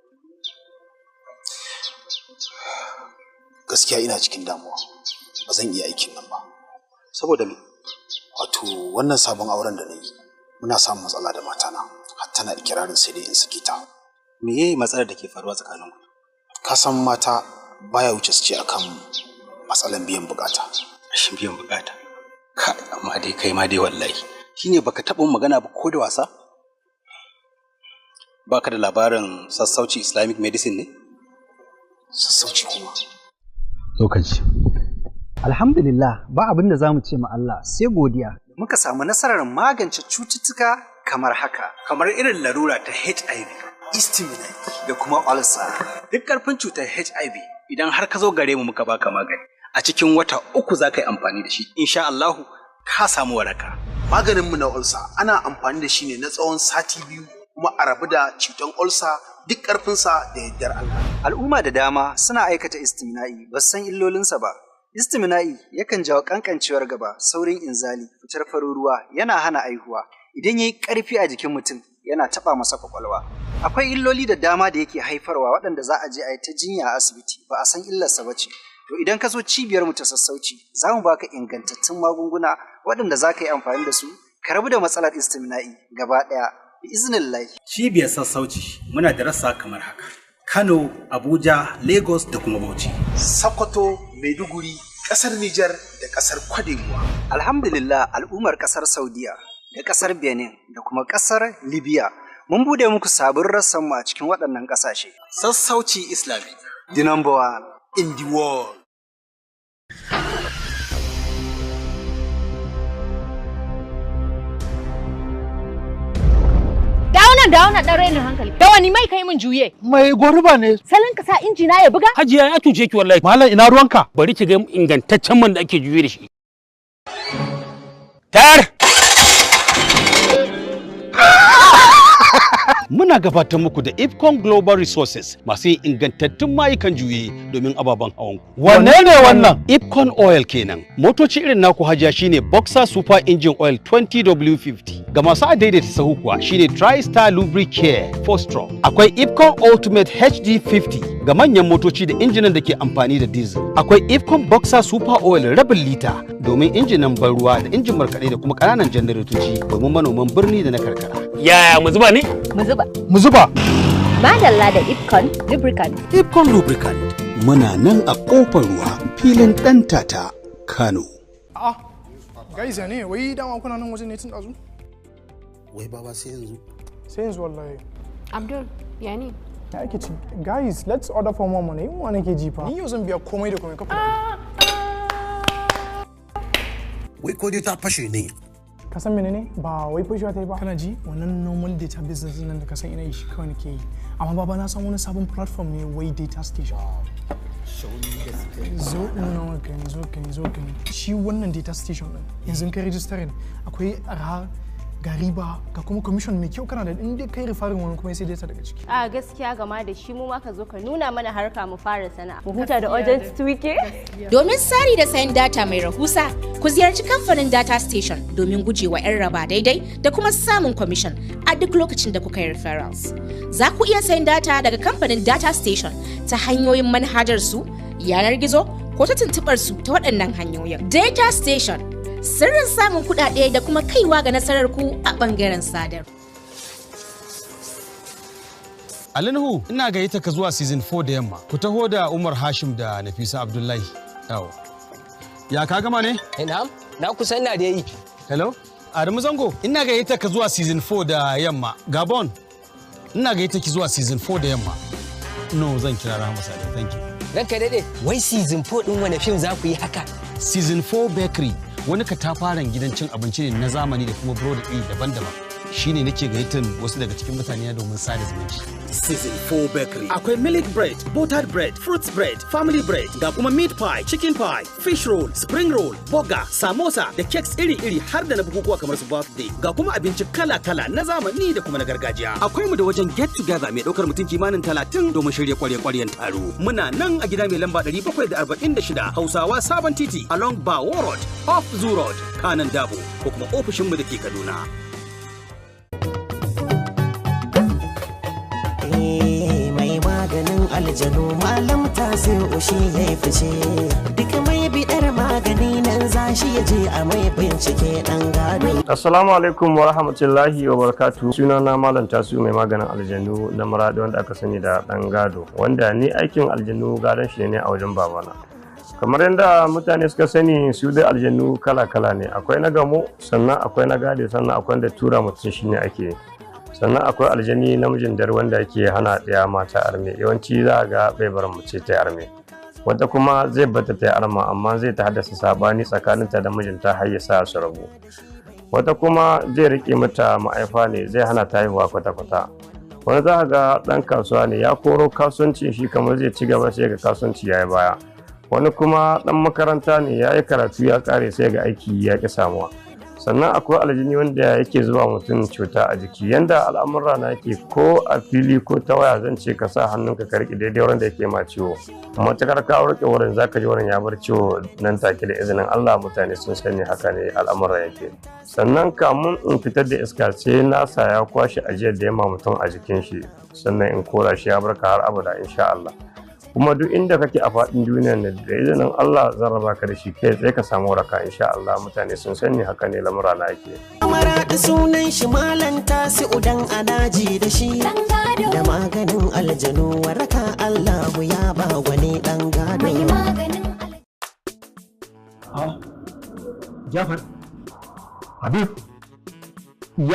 Gaskiya ina cikin damuwa. Ba zan iya aikin nan ba. Saboda me? Wato wannan sabon auren da na yi, muna samun matsala da matana, har tana ikirarin sai dai in sake ta. Me ye matsalar da ke faruwa tsakaninku? Ka san mata baya wuce su ce akan matsalan biyan bukata. Rashin biyan bukata. Ka amma dai kai ma dai wallahi. Shine baka taɓa magana ba ko da wasa? Baka da labarin sassauci Islamic medicine ne? Sassauci kuma. Lokaci. Alhamdulillah, ba abin da za mu ce ma Allah sai godiya. Muka samu nasarar magance cututtuka kamar haka. Kamar irin larura ta HIV, istimina da kuma ulcer. Duk ƙarfin cutar HIV idan har ka zo gare mu muka baka magani, a cikin wata 3 za ka yi amfani da shi, insha Allahu ka samu waraka. Maganinmu na ulcer ana amfani da shi ne na tsawon sati 2 kuma a rabu da cutar ulcer duk ƙarfinsa da yardar Allah. Al'umma da dama suna aikata istimina'i ba san illolinsa ba. Istimina'i yakan jawo kankancewar gaba, saurin inzali, fitar farin ruwa, yana hana aihuwa. Idan ya yi ƙarfi a jikin mutum, yana taɓa masa kwakwalwa. Akwai illoli da dama da yake haifarwa waɗanda za a je a yi ta jinya a asibiti, ba a san illarsa ba ce. To idan ka zo cibiyar mu ta sassauci, za mu baka ingantattun magunguna waɗanda za ka yi amfani da su, ka rabu da matsalar istimina'i gaba ɗaya, bi iznillahi. Cibiyar sassauci muna da rassa kamar haka. Kano, Abuja, Lagos da kuma Bauchi. Sokoto, Maiduguri, ƙasar Nijar da ƙasar Kwadebuwa. Alhamdulillah, al'ummar ƙasar Saudiya da ƙasar Benin da kuma ƙasar Libya, mun bude muku sabon rassanmu a cikin waɗannan ƙasashe. Sassauci Islamic. The number one in the world. Dawo nan, dawo nan, ɗan rainin hankali. Da wani mai kai min juye? Mai goruba ne. Salon ka sa injina ya buga? Hajiya, ya cuce ki wallahi. Malam, ina ruwanka? Bari ki ga ingantaccen man da ake juye da shi. Tar! Muna gabatar muku da Ipcon Global Resources, masu yin ingantattun mayukan juye domin ababen hawan ku. Wanne ne wannan? Ipcon Oil kenan. Motoci irin naku, hajiya, shine Boxer Super Engine Oil 20W50. Ga masu adaidaita sahu kuwa shine TriStar Lubricare 4 Stroke. Akwai Ipcon Ultimate HD50 ga manyan motoci da injinan da ke amfani da diesel. Akwai Ipcon Boxer Super Oil rabin lita domin injinan ban ruwa da injin markaɗe da kuma ƙananan janaretoci domin manoman birni da na karkara. Yaya, mu zuba ne? Mu zuba. Mu zuba. Madalla da Ipcon Lubricant. Ipcon Lubricant, muna nan a ƙofar ruwa, filin ɗan tata, Kano. Ah, guys, ya ne, wai dama kuna nan wajen ne tun ɗazu? Wai baba, sai yanzu. Sai yanzu wallahi. Abdul, ya ne? Ya ake ci? Guys, let's order for more money. Yunwa nake ji fa. Ni yau zan biya komai da komai kafa. Wai ko dai ta fashe ne? Ka san menene? Ba wai fashewa ta yi ba. Kana ji, wannan normal data business nan da ka san ina yi, shi kawai nake yi. Amma baba, na san wani sabon platform ne, wai Data Station. Zo in nuna maka gani, zo gani, zo gani. Shi wannan Data Station din, yanzu kai registering, akwai arha, ga riba, ga kuma commission mai kyau, kana da in dai kai referring wani kuma sai data daga ciki. A gaskiya, gama da shi, mu ma ka zo ka nuna mana harka mu fara sana'a. Mu huta da urgent tweaking. Domin sari da sayan data mai rahusa, ku ziyarci kamfanin Data Station domin gujewa 'yan raba daidai da kuma samun commission a duk lokacin da kuka yi referrals. Za ku iya sayan data daga kamfanin Data Station ta hanyoyin manhajar su, yanar gizo ko ta tuntuɓar su ta waɗannan hanyoyin. Data Station, sirrin samun kuɗaɗe da kuma kaiwa ga nasarar ku a ɓangaren sadar. Ali Nuhu, ina gayyata ka zuwa season 4 da yamma. Ku taho da Umar Hashim da Nafisa Abdullahi. Yawa. Ya ka gama ne? Na'am, na kusa, ina da yi. Hello? Adamu Zango, ina gayyata ka zuwa season 4 da yamma. Gabon, ina gayyata ki zuwa season 4 da yamma. No, zan kira Rahama Sade. Thank you. Ranka daɗe, wai season 4 ɗin wani fim za ku yi haka? Season 4 Bakery wani katafaren gidan cin abinci ne na zamani da kuma burodi iri daban-daban. Shine nake gayyatar wasu daga cikin mutane domin sada zumunci. Season 4 Bakery. Akwai milk bread, buttered bread, fruits bread, family bread, ga kuma meat pie, chicken pie, fish roll, spring roll, burger, samosa da cakes iri-iri har da na bukukuwa kamar su birthday. Ga kuma abinci kala-kala na zamani da kuma na gargajiya. Akwai mu da wajen get together mai daukar mutum kimanin 30 domin shirya kwarye-kwaryen taro. Muna nan a gida mai lamba 746 Hausawa Sabon Titi along Bawo Road, off Zoo Road, Kanan Dabo, ko kuma ofishinmu da ke Kaduna. Mai maganin aljanu, malam Tasi'u, shi ya yi fice. Duk mai bidar magani nan za shi ya je a mai bincike, dan gado. Assalamu alaikum wa rahmatullahi wa barakatuhu. Sunana Malam Tasi'u mai maganin aljanu na Maradi, wanda aka sani da ɗan gado, wanda ni aikin aljanu gadon shi ne a wajen babana. Kamar yadda mutane suka sani, su dai aljanu kala-kala ne. Akwai na gamo, sannan akwai na gado, sannan akwai da tura mutum shi ne ake yi. Sannan akwai aljani namijin dare wanda yake hana ɗaya mata arme. Yawanci za a ga bai bar mace ta arme. Wata kuma zai bata ta yi arma, amma zai ta haddasa sabani tsakaninta da mijinta har ya sa su rabu. Wata kuma zai rike mata ma'aifa ne, zai hana ta haihuwa kwata-kwata. Wani za ga ɗan kasuwa ne, ya koro kasuwancin shi kamar zai ci gaba, sai ga kasuwanci ya yi baya. Wani kuma ɗan makaranta ne, ya yi karatu ya ƙare, sai ga aiki ya ƙi samuwa. Sannan akwai aljini wanda yake zuba mutum cuta a jiki. Yanda al'amura na yake, ko a fili ko ta waya, zan ce ka sa hannunka ka riƙe daidai wurin da yake ma ciwo. Matukar ka riƙe wurin, zaka ji wurin ya bar ciwo nan take da izinin Allah. Mutane sun sani haka ne al'amura yake. Sannan kamun in fitar da iska, sai nasa ya kwashe ajiyar da ya ma mutum a jikin shi, sannan in kora shi ya barka har abada insha Allah. Kuma duk inda kake a faɗin duniyar nan, da izinin Allah zan raba ka da shi kai tsaye ka samu waraka insha Allah. Mutane sun sani haka ne lamura na ake. Maraɗi sunan shi malam Tasi'u, dan anaji da shi da maganin aljanu waraka.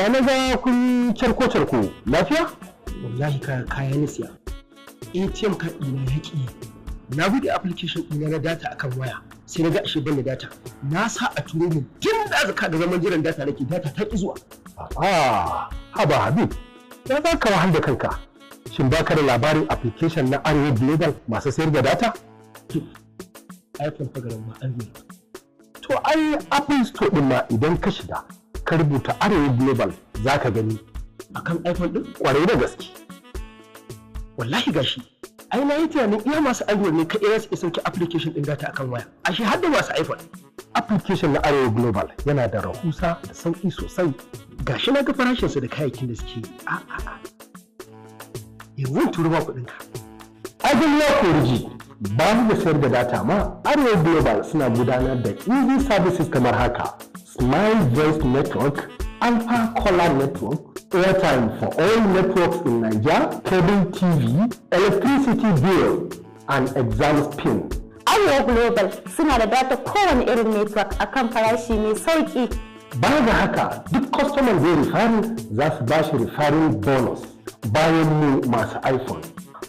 Ya na ga kun charko charko lafiya? Wallahi kaya na siya. ATM card ɗina ya ƙi. Na buɗe application ɗina na data akan waya. Sai na ga ashe ban da data. Na sa a turo min tun da zaka da zaman jiran data nake data ta ƙi zuwa. A'a, haba Habib, ya za ka wahal da kanka? Shin baka da labarin application na Arewa Global masu sayar da data? iPhone fa garin ma Android. To ai Apple Store din ma idan ka shiga, ka rubuta Arewa Global za ka gani. Akan iPhone din? Kwarai da gaske. Wallahi gashi. Ai na yi tunanin iya masu Android ne kaɗai za su iya sauke application ɗin data akan waya. Ashe har da masu iPhone. Application na Arewa Global yana da rahusa da sauƙi sosai. Gashi na ga farashinsu da kayayyakin da suke yi. A a a. Yanzu in turo ma kuɗinka. Ajin ya koriji ba mu da sayar da data ma Arewa Global suna gudanar da easy services kamar haka. Smile Voice Network, Alpha Color Network, airtime for all networks in Nigeria, cable TV, electricity bill, and exam pin. Arewa Global suna da data kowane irin network akan farashi mai sauki. Baya ga haka duk customer zai referring za su ba shi referring bonus bayan mu masu iPhone.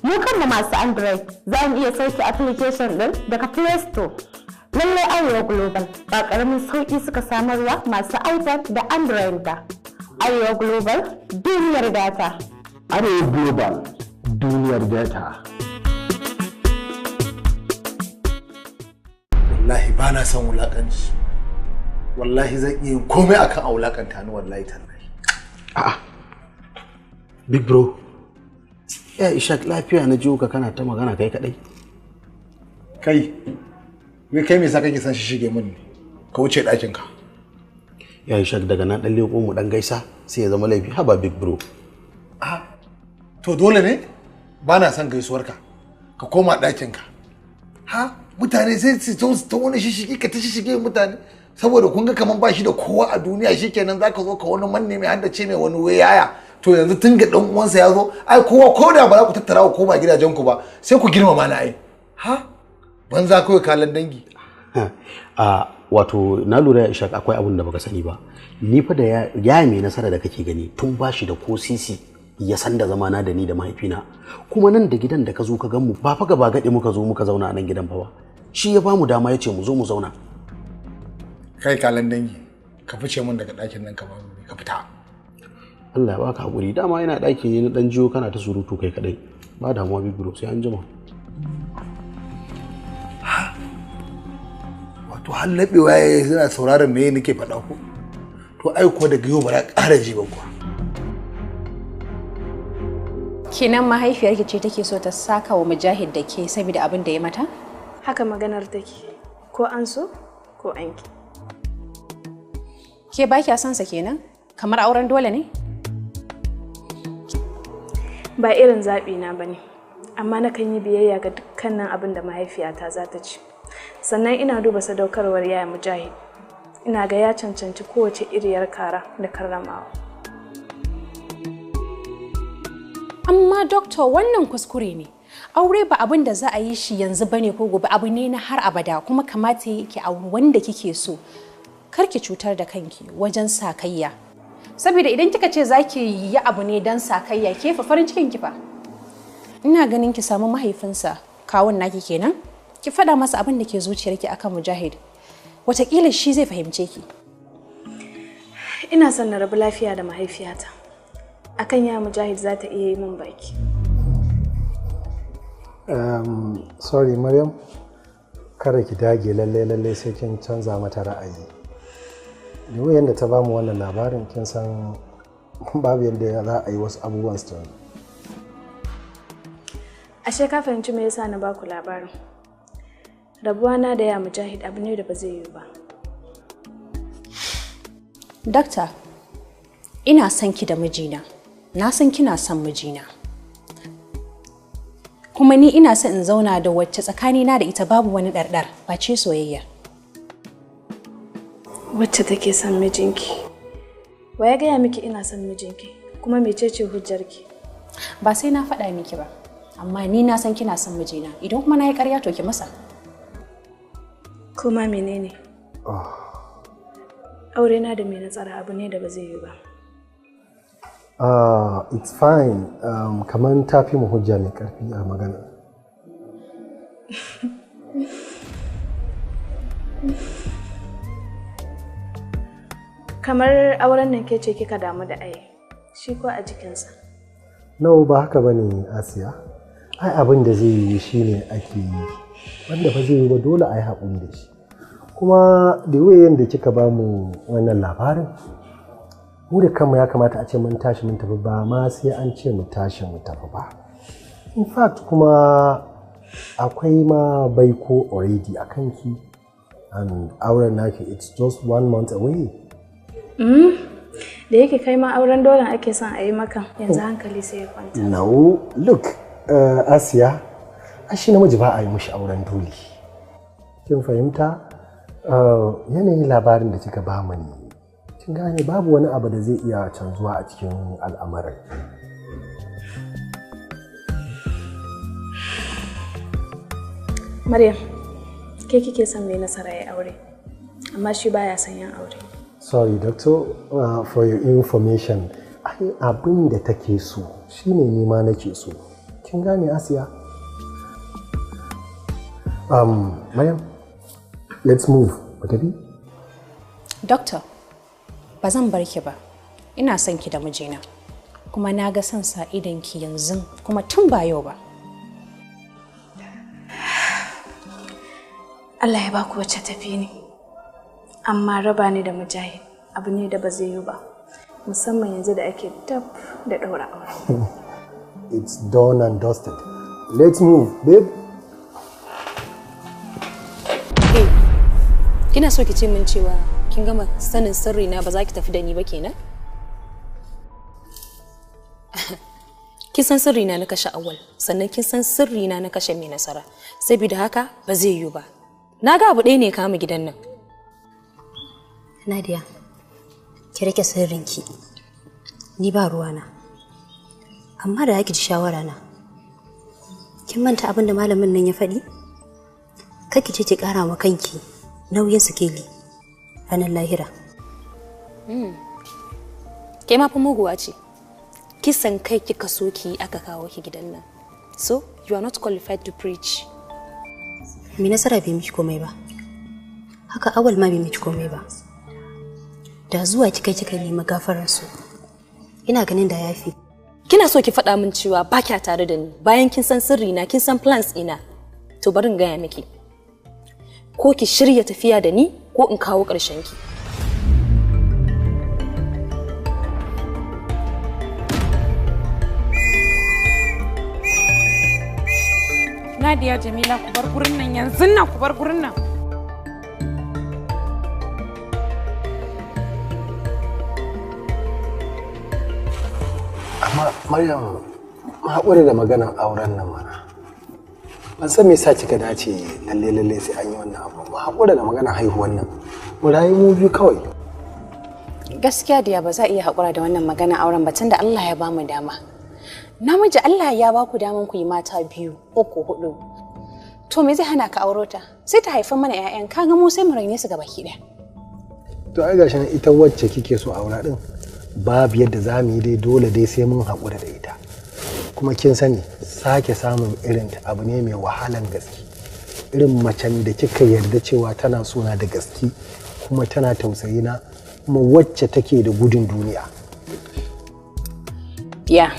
Mu kanmu masu Android za mu iya sauke application ɗin daga Play Store. Lallai Arewa Global ba ƙaramin sauƙi suka samarwa masu iPhone da Android ba. Arewa Global duniyar data. Arewa Global duniyar data. Wallahi ba na son wulakanci. Wallahi zan iya yin komai akan a wulakanta ni wallahi tallahi. A'a. Big bro. Ya Ishak lafiya na jiyo ka kana ta magana kai kadai. Kai, wai kai me yasa kake son shi shige min ne? Ka wuce ɗakin ka. Ya Ishak daga na dan leko mu dan gaisa sai ya zama laifi haba big bro. To dole ne? Ba na son gaisuwarka. Ka koma ɗakin ka. Ha? Mutane sai su zo su ta wani shishigi ka ta shishige mutane. Saboda kun ga kaman ba shi da kowa a duniya shikenan zaka zo ka wani manne mai haddace mai wani wayaya. To yanzu tun ga dan uwansa ya zo, ai kowa ko da ba za ku tattara ku koma gidajen ku ba, sai ku girmama na ai. Ha? Banza kawai kalan dangi. A wato na lura ya Ishak akwai abun da baka sani ba. Ni fa da ya mai nasara da kake gani tun bashi da ko sisi ya san da zamana da ni da mahaifina. Kuma nan da gidan da ka zo ka gan mu ba fa gaba gaɗe muka zo muka zauna a nan gidan fa ba. Shi ya bamu dama ya ce mu zo mu zauna. Kai kalan dangi, ka fice min daga ɗakin nan ka ba mu ka fita. Allah ya baka hakuri dama yana ɗaki ne na ɗan jiyo kana ta surutu kai kadai. Ba damuwa big bro sai an jima. Wato har laɓewa ya yi suna sauraron me nake faɗa ko? To ai ko daga yau ba za ƙara ji ba kuwa. Kenan mahaifiyarki ce take so ta saka wa Mujahid da ke saboda abin da ya mata? Haka maganar take, ko an so ko an ki. Ke ba kya son sa kenan? Kamar auren dole ne? Ba irin zaɓi na bane, amma nakan yi biyayya ga dukkanin abin da mahaifiyata za ta ci. Sannan ina duba sadaukarwar yaya Mujahid. Ina ga ya cancanci kowace iriyar kara da karramawa. Amma doctor wannan kuskure ne. Aure ba abin da za a yi shi yanzu bane ko gobe, abu ne na har abada kuma kamata ki auri wanda kike so. Kar ki cutar da kanki wajen sakayya. Saboda idan kika ce za ki yi abu ne don sakayya ke fa farin cikin ki fa. Ina ganin ki samu mahaifinsa kawun naki kenan. Ki faɗa masa abin da ke zuciyarki akan Mujahid. Wataƙila shi zai fahimce ki. Ina son na rabu lafiya da mahaifiyata. Akan ya Mujahid za ta iya yi min baki. Sorry Maryam, kada ki dage lalle lalle sai kin canza mata ra'ayi. Da yadda ta bamu wannan labarin kin san babu yadda za a yi wasu abubuwan su canza. Ashe ka fahimci me yasa na baku labarin. Rabuwa na da ya Mujahid abu ne da ba zai yiwu ba. Dakta, ina son ki da mijina. Na san kina son mijina. Kuma ni ina son in zauna da wacce tsakanina da ita babu wani ɗarɗar face soyayya. Wacce take son mijinki? Wa ya gaya miki ina son mijinki? Kuma mecece hujjarki? Ba sai na faɗa miki ba, amma ni na san kina son mijina. Idan kuma na yi ƙarya to ki masa. Kuma menene? Aure na da mai nasara abu ne da ba zai yiwu ba. It's fine. Kamar ta fi mu hujja mai karfi a magana. Kamar auren nan ke ce kika damu da ai, shi ko a jikinsa. No, ba haka bane Asiya. Ai abin da zai yi shine ake yi. Wanda ba zai yi ba dole a yi haƙuri da shi. Kuma da yadda kika ba mu wannan labarin, mu da kanmu ya kamata a ce mun tashi mun tafi ba ma sai an ce mu tashi mu tafi ba. In fact kuma akwai ma baiko already a kanki and auren naki it's just 1 month away. Da yake kai ma auren dole ake son a yi maka yanzu hankali sai ya kwanta. No, look, Asiya, shi namiji ba a yi mishi auren dole. Kin fahimta? Yanayin labarin da kika ba mu ne. Kin gane babu wani abu da zai iya canzuwa a cikin al'amarin. Maryam, ke kike son mai nasara ya aure, amma shi baya son yin aure. Sorry, doctor, for your information. Ai abin da take so shine ni ma nake so. Kin gane Asiya? Maryam, let's move. Mu tafi? Doctor, ba zan bar ki ba. Ina son ki da mijina. Kuma na ga son sa idan ki yanzu kuma tun ba yau ba. Allah ya baku wacce tafi ni. Amma raba ni da Mujahid abu ne da ba zai yi ba. Musamman yanzu da ake dab da ɗaura aure. It's done and dusted. Let's move, babe. Hey, kina so ki ce min cewa kin gama sanin sirri na ba za ki tafi da ni ba kenan? Kin san sirri na na kashe Awal, sannan kin san sirri na na kashe mai nasara. Saboda haka ba zai yiwu ba. Na ga abu ɗaya ne kama gidan nan. Nadia, ki rike sirrinki. Ni ba ruwana. Amma da ki ji shawara na. Kin manta abin da malamin nan ya faɗi? Kar ki ce ki ƙara wa kanki nauyin sikeli ranar lahira. Ke ma fa muguwa ce. Kisan kai kika so ki aka kawo ki gidan nan. So, you are not qualified to preach. Me nasara bai miki komai ba. Haka Awal ma bai miki komai ba. Da zuwa kika kika nemi gafarar su. Ina ganin da yafi. Kina so ki faɗa min cewa ba kya tare da ni bayan kin san sirri na kin san plans ina. To bari in gaya miki. Ko ki shirya tafiya da ni ko in kawo ƙarshen ki. Nadia Jamila ku bar gurin nan yanzu nan ku bar gurin nan. Amma Maryam, haƙura da maganar auren nan mana. Ban san me yasa kika dace lalle lalle sai an yi wannan abu ba. Haƙura da maganar haihuwan nan. Mu rayu mu biyu kawai. Gaskiya diya ba za a iya haƙura da wannan magana auren ba tunda Allah ya bamu dama. Namiji Allah ya baku daman ku yi mata 2, 3, 4. To me zai hana ka auro ta? Sai ta haifa mana 'ya'yan kaga mu sai mu raine su gabaki ɗaya. To ai gashi nan ita wacce kike so aura din babu yadda za mu yi dai dole dai sai mun haƙura da ita. Kuma kin sani sake samun irin ta abu ne mai wahalan gaske. Irin macen da kika yarda cewa tana sona da gaske kuma tana tausayi na kuma wacce take da gudun duniya. Ya.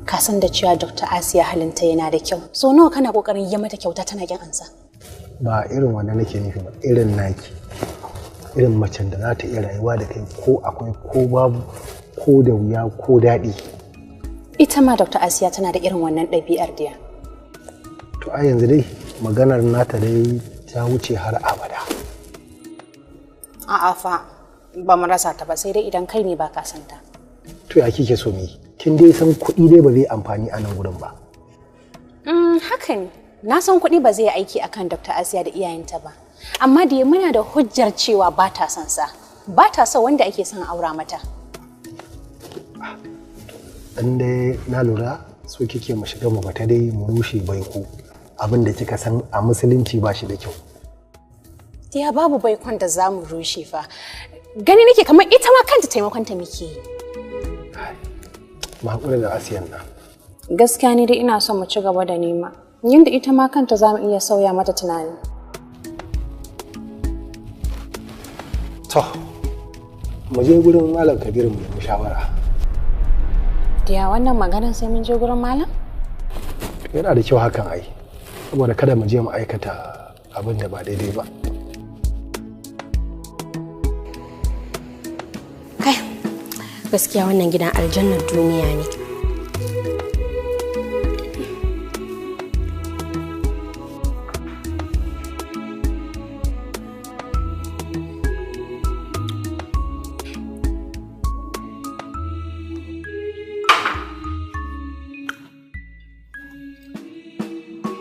Ka san da cewa Dr. Asiya halinta yana da kyau. So nawa kana kokarin yi mata kyauta tana kin ansa? Ba irin wannan nake nufi ba, irin naki. Irin macen da za ta iya rayuwa da kai ko akwai ko babu ko da wuya ko daɗi. Ita ma Dr. Asiya tana da irin wannan ɗabi'ar diya. To a yanzu dai maganar nata dai ta wuce har abada. A'a fa ba mu rasa ta ba sai dai idan kai ne ba ka san ta. To ya kike so mu yi? Kin dai san kuɗi dai ba zai amfani a nan gurin ba. Haka ne. Na san kuɗi ba zai aiki akan Dr. Asiya da iyayenta ba. Amma da muna da hujjar cewa ba ta son sa. Ba ta son wanda ake son aura mata. Dan dai na lura so kike mu shiga mu bata dai mu rushe baiko. Abin da kika san a musulunci ba shi da kyau. Ya babu baikon da za mu rushe fa. Gani nake kamar ita ma kanta taimakon ta muke yi. Mu haƙura da Asiyan nan. Gaskiya ni dai ina son mu ci gaba da nema. Yanda ita ma kanta za mu iya sauya mata tunani. To, mu je gurin Malam Kabiru mu nemi shawara. Diya wannan maganar sai mun je gurin malam? Yana da kyau hakan ai, saboda kada mu je mu aikata abin da ba daidai ba. Kai, gaskiya wannan gidan aljannar duniya ne.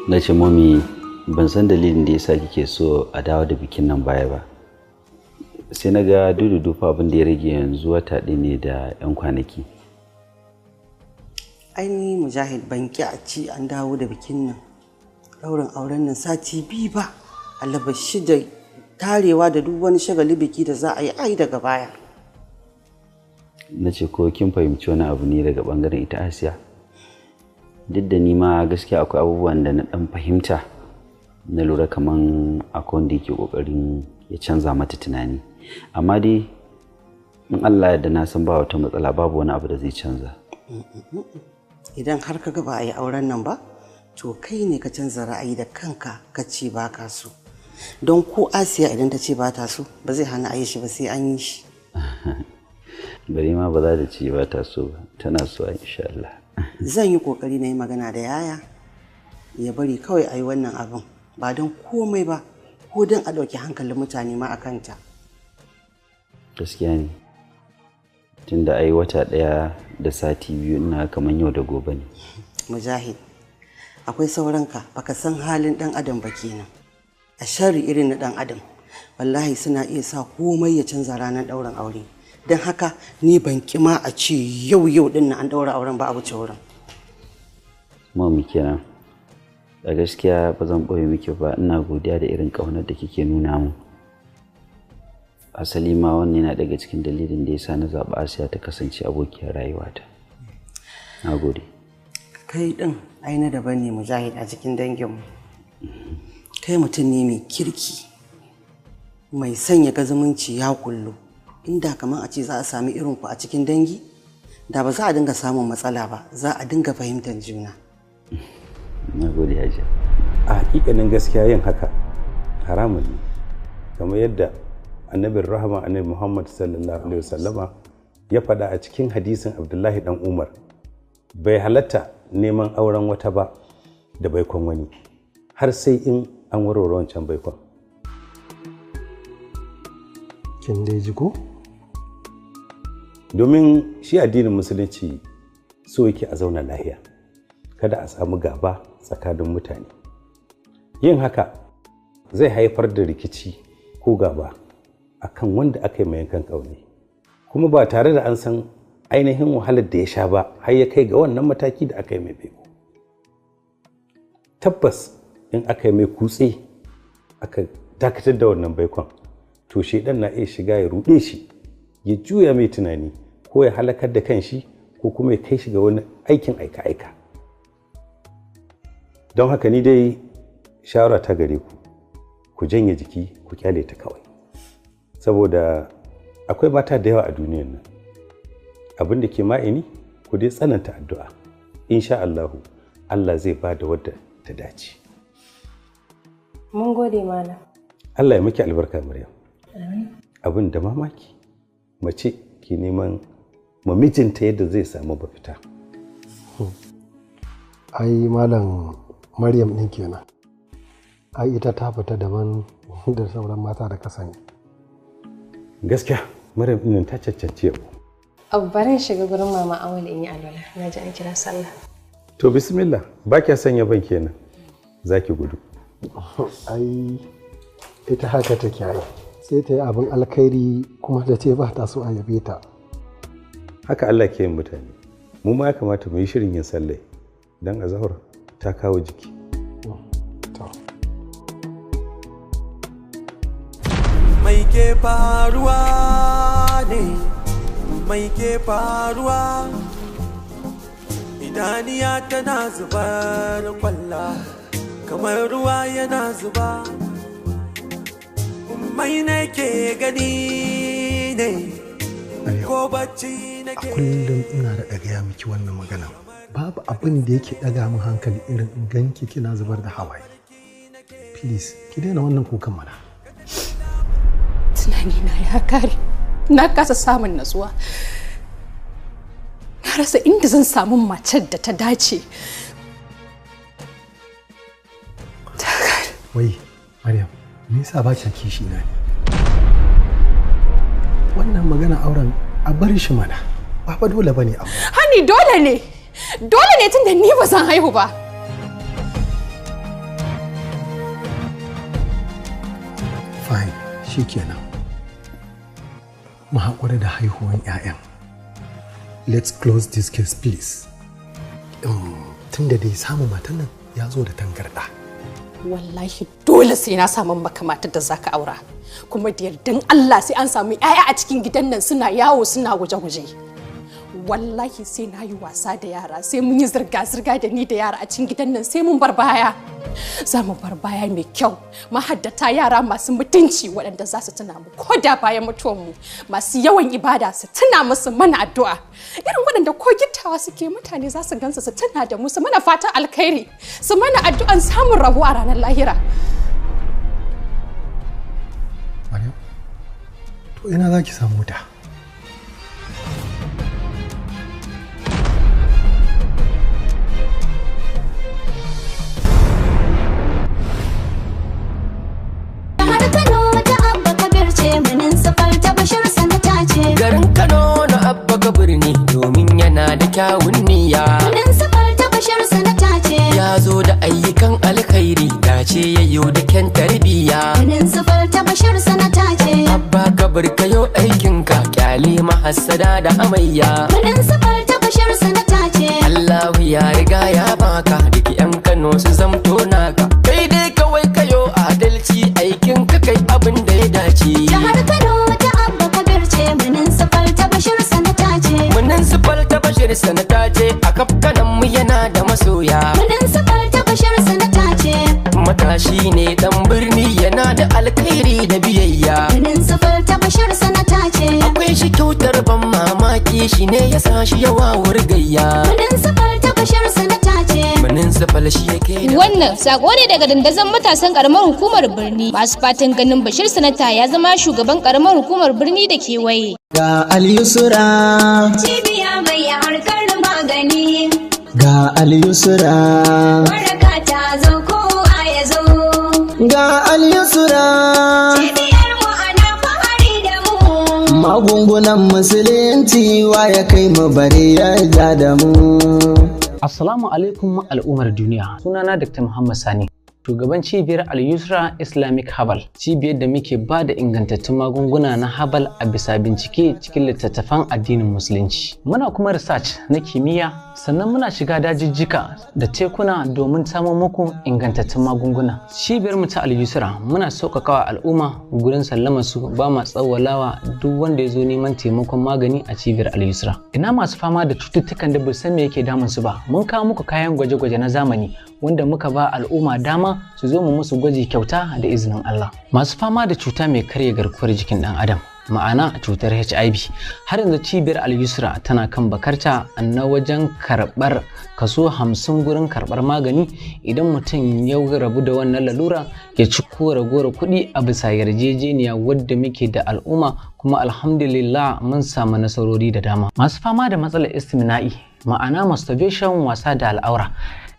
Na ce momi, ban san dalilin da yasa kike so a dawo da bikin nan baya ba. Sai na ga dudu fa abin da ya rage yanzu wata ɗaya ne da 'yan kwanaki. Aini Mujahid, ban ki a ci an dawo da bikin nan, ɗaurin auren nan sati 2 ba, alabashi da tarewa da duk wani shagali biki da za a yi ai daga baya. Na ce ko kin fahimci wani abu ne daga bangaren ita Asiya? Duk da ni ma gaskiya akwai abubuwan da na dan fahimta, na lura kaman akwai wanda yake kokarin ya canza mata tunani, amma dai in Allah ya yarda na san ba wata matsala, babu wani abu da zai canza. Idan har ka ga ba a yi auren nan ba, to kai ne ka canza ra'ayi da kanka ka ce ba ka so. Don ko Asiya idan ta ce ba ta so, ba zai hana a yi shi ba, sai an yi shi. Bari ma ba za ta ce ba ta so ba, tana so insha Allah. Zan yi kokari na yi magana da yaya ya bari kawai a yi wannan abin, ba don komai ba, ko don a ɗauki hankalin mutane ma a kanta. Gaskiya ne, tunda ai wata ɗaya da sati 2 ina kamar yau da gobe ne. Mujahid, akwai sauranka, baka san halin ɗan adam ba kenan. A sharri irin na ɗan adam, wallahi suna iya sa komai ya canza ranar ɗaurin aure. Don haka ni ban kima a ce yau yau din nan an ɗaura auren ba a wuce wurin. Mami kenan, a gaskiya ba zan ɓoye miki ba, ina godiya da irin ƙaunar da kike nuna min. Asali ma wannan yana daga cikin dalilin da yasa na zaɓi Asiya ta kasance abokiyar rayuwata. Na gode. Kai ɗin ai na daban ne Mujahid a cikin danginmu. Kai mutum ne mai kirki, mai sanya ga zumunci ya kullu. Inda kamar a ce za a sami irin ku a cikin dangi, da ba za a dinga samun matsala ba, za a dinga fahimtar juna. Na gode Hajiya. A hakikanin gaskiya yin haka haramun ne, kamar yadda annabin rahama annabi Muhammad sallallahu alaihi wasallama ya faɗa a cikin hadisin Abdullahi dan Umar, bai halatta neman auren wata ba da baikon wani, har sai in an warware wancan baikon. Kin dai ji ko? Domin shi addinin musulunci so yake a zauna lahiya, kada a samu gaba tsakanin mutane. Yin haka zai haifar da rikici ko gaba akan wanda aka yi mai yankan ƙaune, kuma ba tare da an san ainihin wahalar da ya sha ba har ya kai ga wannan mataki da aka yi mai beko. Tabbas in aka yi mai kutse aka dakatar da wannan baikon, to shedan na iya shiga ya ruɗe shi, ya juya mai tunani, ko ya halakar da kanshi, ko kuma ya kai shi ga wani aikin aika-aika. Don haka ni dai shawara ta gare ku, ku janye jiki ku kyale ta kawai, saboda akwai mata da yawa a duniyar nan. Abin da ke ma'ini, ku dai tsananta addu'a, insha Allahu Allah zai ba da wadda ta dace. Mun gode malam. Allah ya miki albarka Maryam. Amin. Abin da mamaki, mace ke neman mamijinta yadda zai samu mafita. Ai malam, Maryam ɗin kenan. Ai ita ta fita daban da sauran mata da ka sani. Gaskiya Maryam ɗin ta cancanci yabo. Abu, bari in shiga gurin mama Awal in yi alwala. Na ji an kira sallah. To bismillah, ba kya sanya ban kenan, za ki gudu. Ai ita haka take ai. Sai ta yi abin alkhairi kuma ta ce ba ta so a yabe ta. Haka Allah ke yin mutane. Mu ma ya kamata mu yi shirin yin sallai, don azahar ta kawo jiki. Mai ke faruwa ne? Mai ke faruwa? Idaniya tana zubar kwalla kamar ruwa yana zuba. Mai nake gani ne ko bacci nake. A kullum ina da gaya miki wannan magana. Babu abin da yake ɗaga min hankali irin in ganki kina zubar da hawaye. Please, ki daina wannan kukan mana. Tunanina ya kare. Na kasa samun natsuwa. Na rasa inda zan samu matar da ta dace. Wai, Maryam, me yasa ba kya kishi na ne? Wannan magana auren a bar shi mana. Ba fa dole bane abu. Hani dole ne. Dole ne tunda ni ba zan haihu ba. Fine, shikenan. Mu haƙura da haihuwan 'ya'yan. Let's close this case please. Tunda dai samun matan nan ya zo da tangarɗa. Wallahi dole sai na samu maka matar da zaka aura. Kuma da yardan Allah sai an samu 'ya'ya a cikin gidan nan suna yawo suna guje-guje. Wallahi sai na yi wasa da yara, sai mun yi zirga-zirga da ni da yara a cikin gidan nan, sai mun bar baya. Za mu bar baya mai kyau, mahaddata yara masu mutunci waɗanda za su tuna mu ko da bayan mutuwar mu, masu yawan ibada su tuna musu mana addu'a. Irin waɗanda ko gittawa suke mutane za su gansu su tuna da mu, su mana fatan alkhairi, su mana addu'an samun rabo a ranar lahira. Maryam, to ina za ki samu ta? Garin Kano na Abba Kabir ne domin yana da kyawun niyya. Safar ta Bashir sanata ce. Ya zo da ayyukan alkhairi dace yayyo da kyan tarbiyya. Safar ta Bashir sanata ce. Abba Kabir kayo aikinka kyale mahassada da hamayya. Safar ta Bashir sanata ce. Allahu ya riga ya baka duk 'yan Kano su zamto naka. Kai dai kawai kayo adalci aikin ka kai abin da ya dace. Jihar Kano ta Abba Kabir ce. Safar ta Bashir sanata ce. Municipal ta Bashir sanata ce a kafkanan mu yana da masoya. Municipal ta Bashir sanata ce. Matashi ne dan birni yana da alkhairi da biyayya. Municipal ta Bashir sanata ce. Akwai shi kyautar ban mamaki shi ne ya sa shi yawa wurgayya. Municipal ta Bashir sanata ce. Municipal shi yake da Wannan sako ne daga dandazon matasan karamar hukumar birni masu fatan ganin Bashir sanata ya zama shugaban karamar hukumar birni da kewaye. Ga Al-Yusra. Cibiya mai harkar magani. Ga Al-Yusra. Waraka ta zo kowa ya zo. Ga Al-Yusra. Cibiyar mu ana fahari da mu. Magungunan musulunci wa ya kai mu bare ya ja da mu. Assalamu alaikum al'ummar duniya. Sunana Dr. Muhammad Sani. Shugaban cibiyar Al-Yusra Islamic Herbal, cibiyar da muke ba da ingantattun magunguna na herbal a bisa bincike cikin littattafan addinin Musulunci. Muna kuma research na kimiyya, sannan muna shiga dajijjika da tekuna domin samo muku ingantattun magunguna. Cibiyar mu ta Al-Yusra muna sauƙaƙawa al'umma gurin sallama su, ba ma tsawwalawa duk wanda ya zo neman taimakon magani a cibiyar Al-Yusra. Ina masu fama da cututtukan da ba san me yake damun su ba, mun kawo muku kayan gwaje-gwaje na zamani wanda muka ba al'umma dama su zo mu musu gwaji kyauta da izinin Allah. Masu fama da cuta mai karya garkuwar jikin ɗan adam, ma'ana cutar HIV, har yanzu cibiyar Al-Yusra tana kan bakarta na wajen karɓar kaso 50 gurin karɓar magani idan mutum ya rabu da wannan lalura ya ci ko ragowar kuɗi a bisa yarjejeniya wadda muke da al'umma, kuma alhamdulillah mun samu nasarori da dama. Masu fama da matsalar istimina'i, ma'ana masturbation, wasa da al'aura,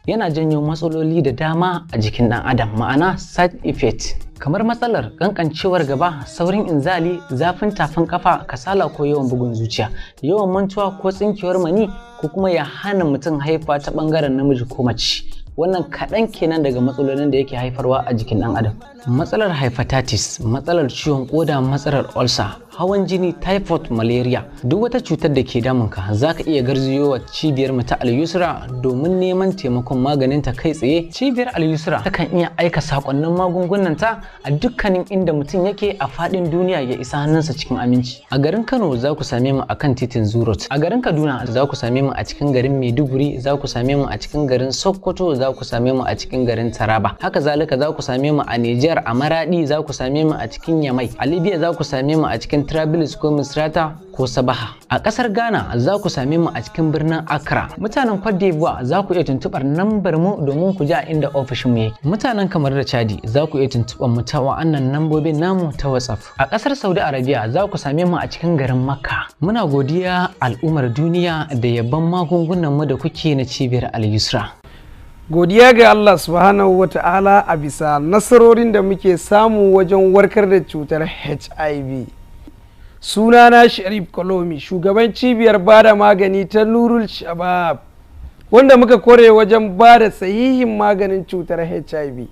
yana janyo matsaloli da dama a jikin ɗan adam, ma'ana side effect kamar matsalar kankancewar gaba, saurin inzali, zafin tafin kafa, kasala ko yawan bugun zuciya, yawan mantuwa ko tsinkewar mani, ko kuma ya hana mutum haifa ta bangaren namiji ko mace. Wannan kaɗan kenan daga matsalolin da yake haifarwa a jikin ɗan adam. Matsalar hepatitis, matsalar ciwon koda, matsalar ulcer, hawan jini, typhoid, malaria, duk wata cutar da ke damunka za ka iya garziyowa cibiyar mu ta Al-Yusra domin neman taimakon maganin ta kai tsaye. Cibiyar Al-Yusra takan iya aika sakonnin magungunan ta a dukkanin inda mutum yake a faɗin duniya ya isa hannunsa cikin aminci. A garin Kano za ku same mu a kan titin Zurot. A garin Kaduna za ku same mu a cikin garin Maiduguri, za ku same mu a cikin garin Sokoto, za ku same mu a cikin garin Taraba. Haka zalika za ku same mu a Nijar a Maradi, za ku same mu a cikin Yamai. A Libya za ku same mu a cikin Trabilis ko Misrata ko Sabaha. A ƙasar Ghana za ku same mu a cikin birnin Accra. Mutanen Cote d'Ivoire za ku iya tuntuɓar nambar mu domin ku ji a inda ofishin mu yake. Mutanen kamar da Chadi za ku iya tuntuɓar mu ta wa'annan nambobin namu ta WhatsApp. A ƙasar Saudi Arabia za ku same mu a cikin garin Makka. Muna godiya al'ummar duniya da yabon magungunan mu da kuke na cibiyar Al-Yusra. Godiya ga Allah subhanahu wa ta'ala a bisa nasarorin da muke samu wajen warkar da cutar HIV. Sunana Sharif Kolomi, shugaban cibiyar bada magani ta Nurul Shabab, wanda muka kore wajen bada sahihin maganin cutar HIV.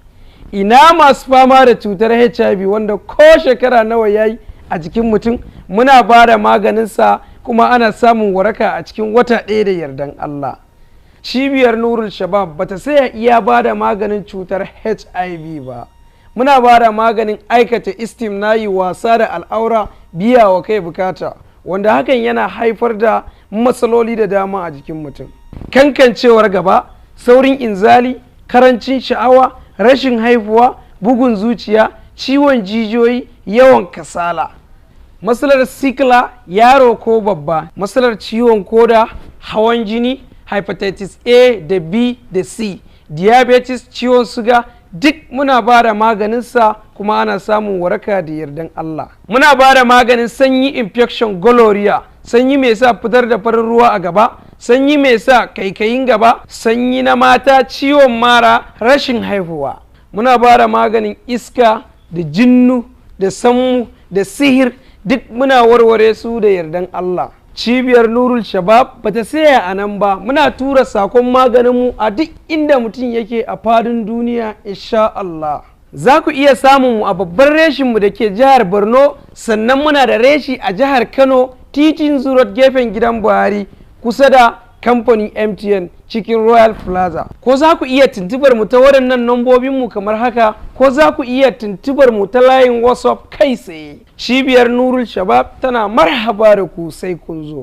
Ina masu fama da cutar HIV wanda ko shekara nawa ya yi a jikin mutum, muna bada maganinsa kuma ana samun waraka a cikin wata ɗaya da yardan Allah. Cibiyar Nurul Shabab bata saya iya ba da maganin cutar HIV ba. Muna ba da maganin aikata istimnayi, wasa da al'aura, biya wa kai bukata, wanda hakan yana haifar da matsaloli da dama a jikin mutum. Kankancewar gaba, saurin inzali, karancin sha'awa, rashin haifuwa, bugun zuciya, ciwon jijiyoyi, yawan kasala, matsalar sikila, yaro ko babba, matsalar ciwon koda, hawan jini, hepatitis A da B da C, diabetes, ciwon suga, duk muna ba da maganinsa kuma ana samun waraka da yardan Allah. Muna ba da maganin sanyi, infection, gonorrhea, sanyi mai sa fitar da farin ruwa a gaba, sanyi mai sa kaikayin gaba, sanyi na mata, ciwon mara, rashin haihuwa. Muna ba da maganin iska da jinnu da sammu da sihir, duk muna warware su da yardan Allah. Cibiyar Nurul Shabab bata saya a nan ba, muna tura sakon maganinmu a duk inda mutum yake a fadin duniya, insha Allah. Za ku iya samun mu a babban reshinmu da ke jihar Borno, sannan muna da reshi a jihar Kano, titin Zurot, gefen gidan Buhari, kusa da kamfanin MTN, cikin Royal Plaza. Ko za ku iya tuntubar mu ta waɗannan nambobinmu kamar haka, ko za ku iya tuntubar mu ta layin WhatsApp kai tsaye. Cibiyar Nurul Shabab tana marhaba da ku, sai kun zo.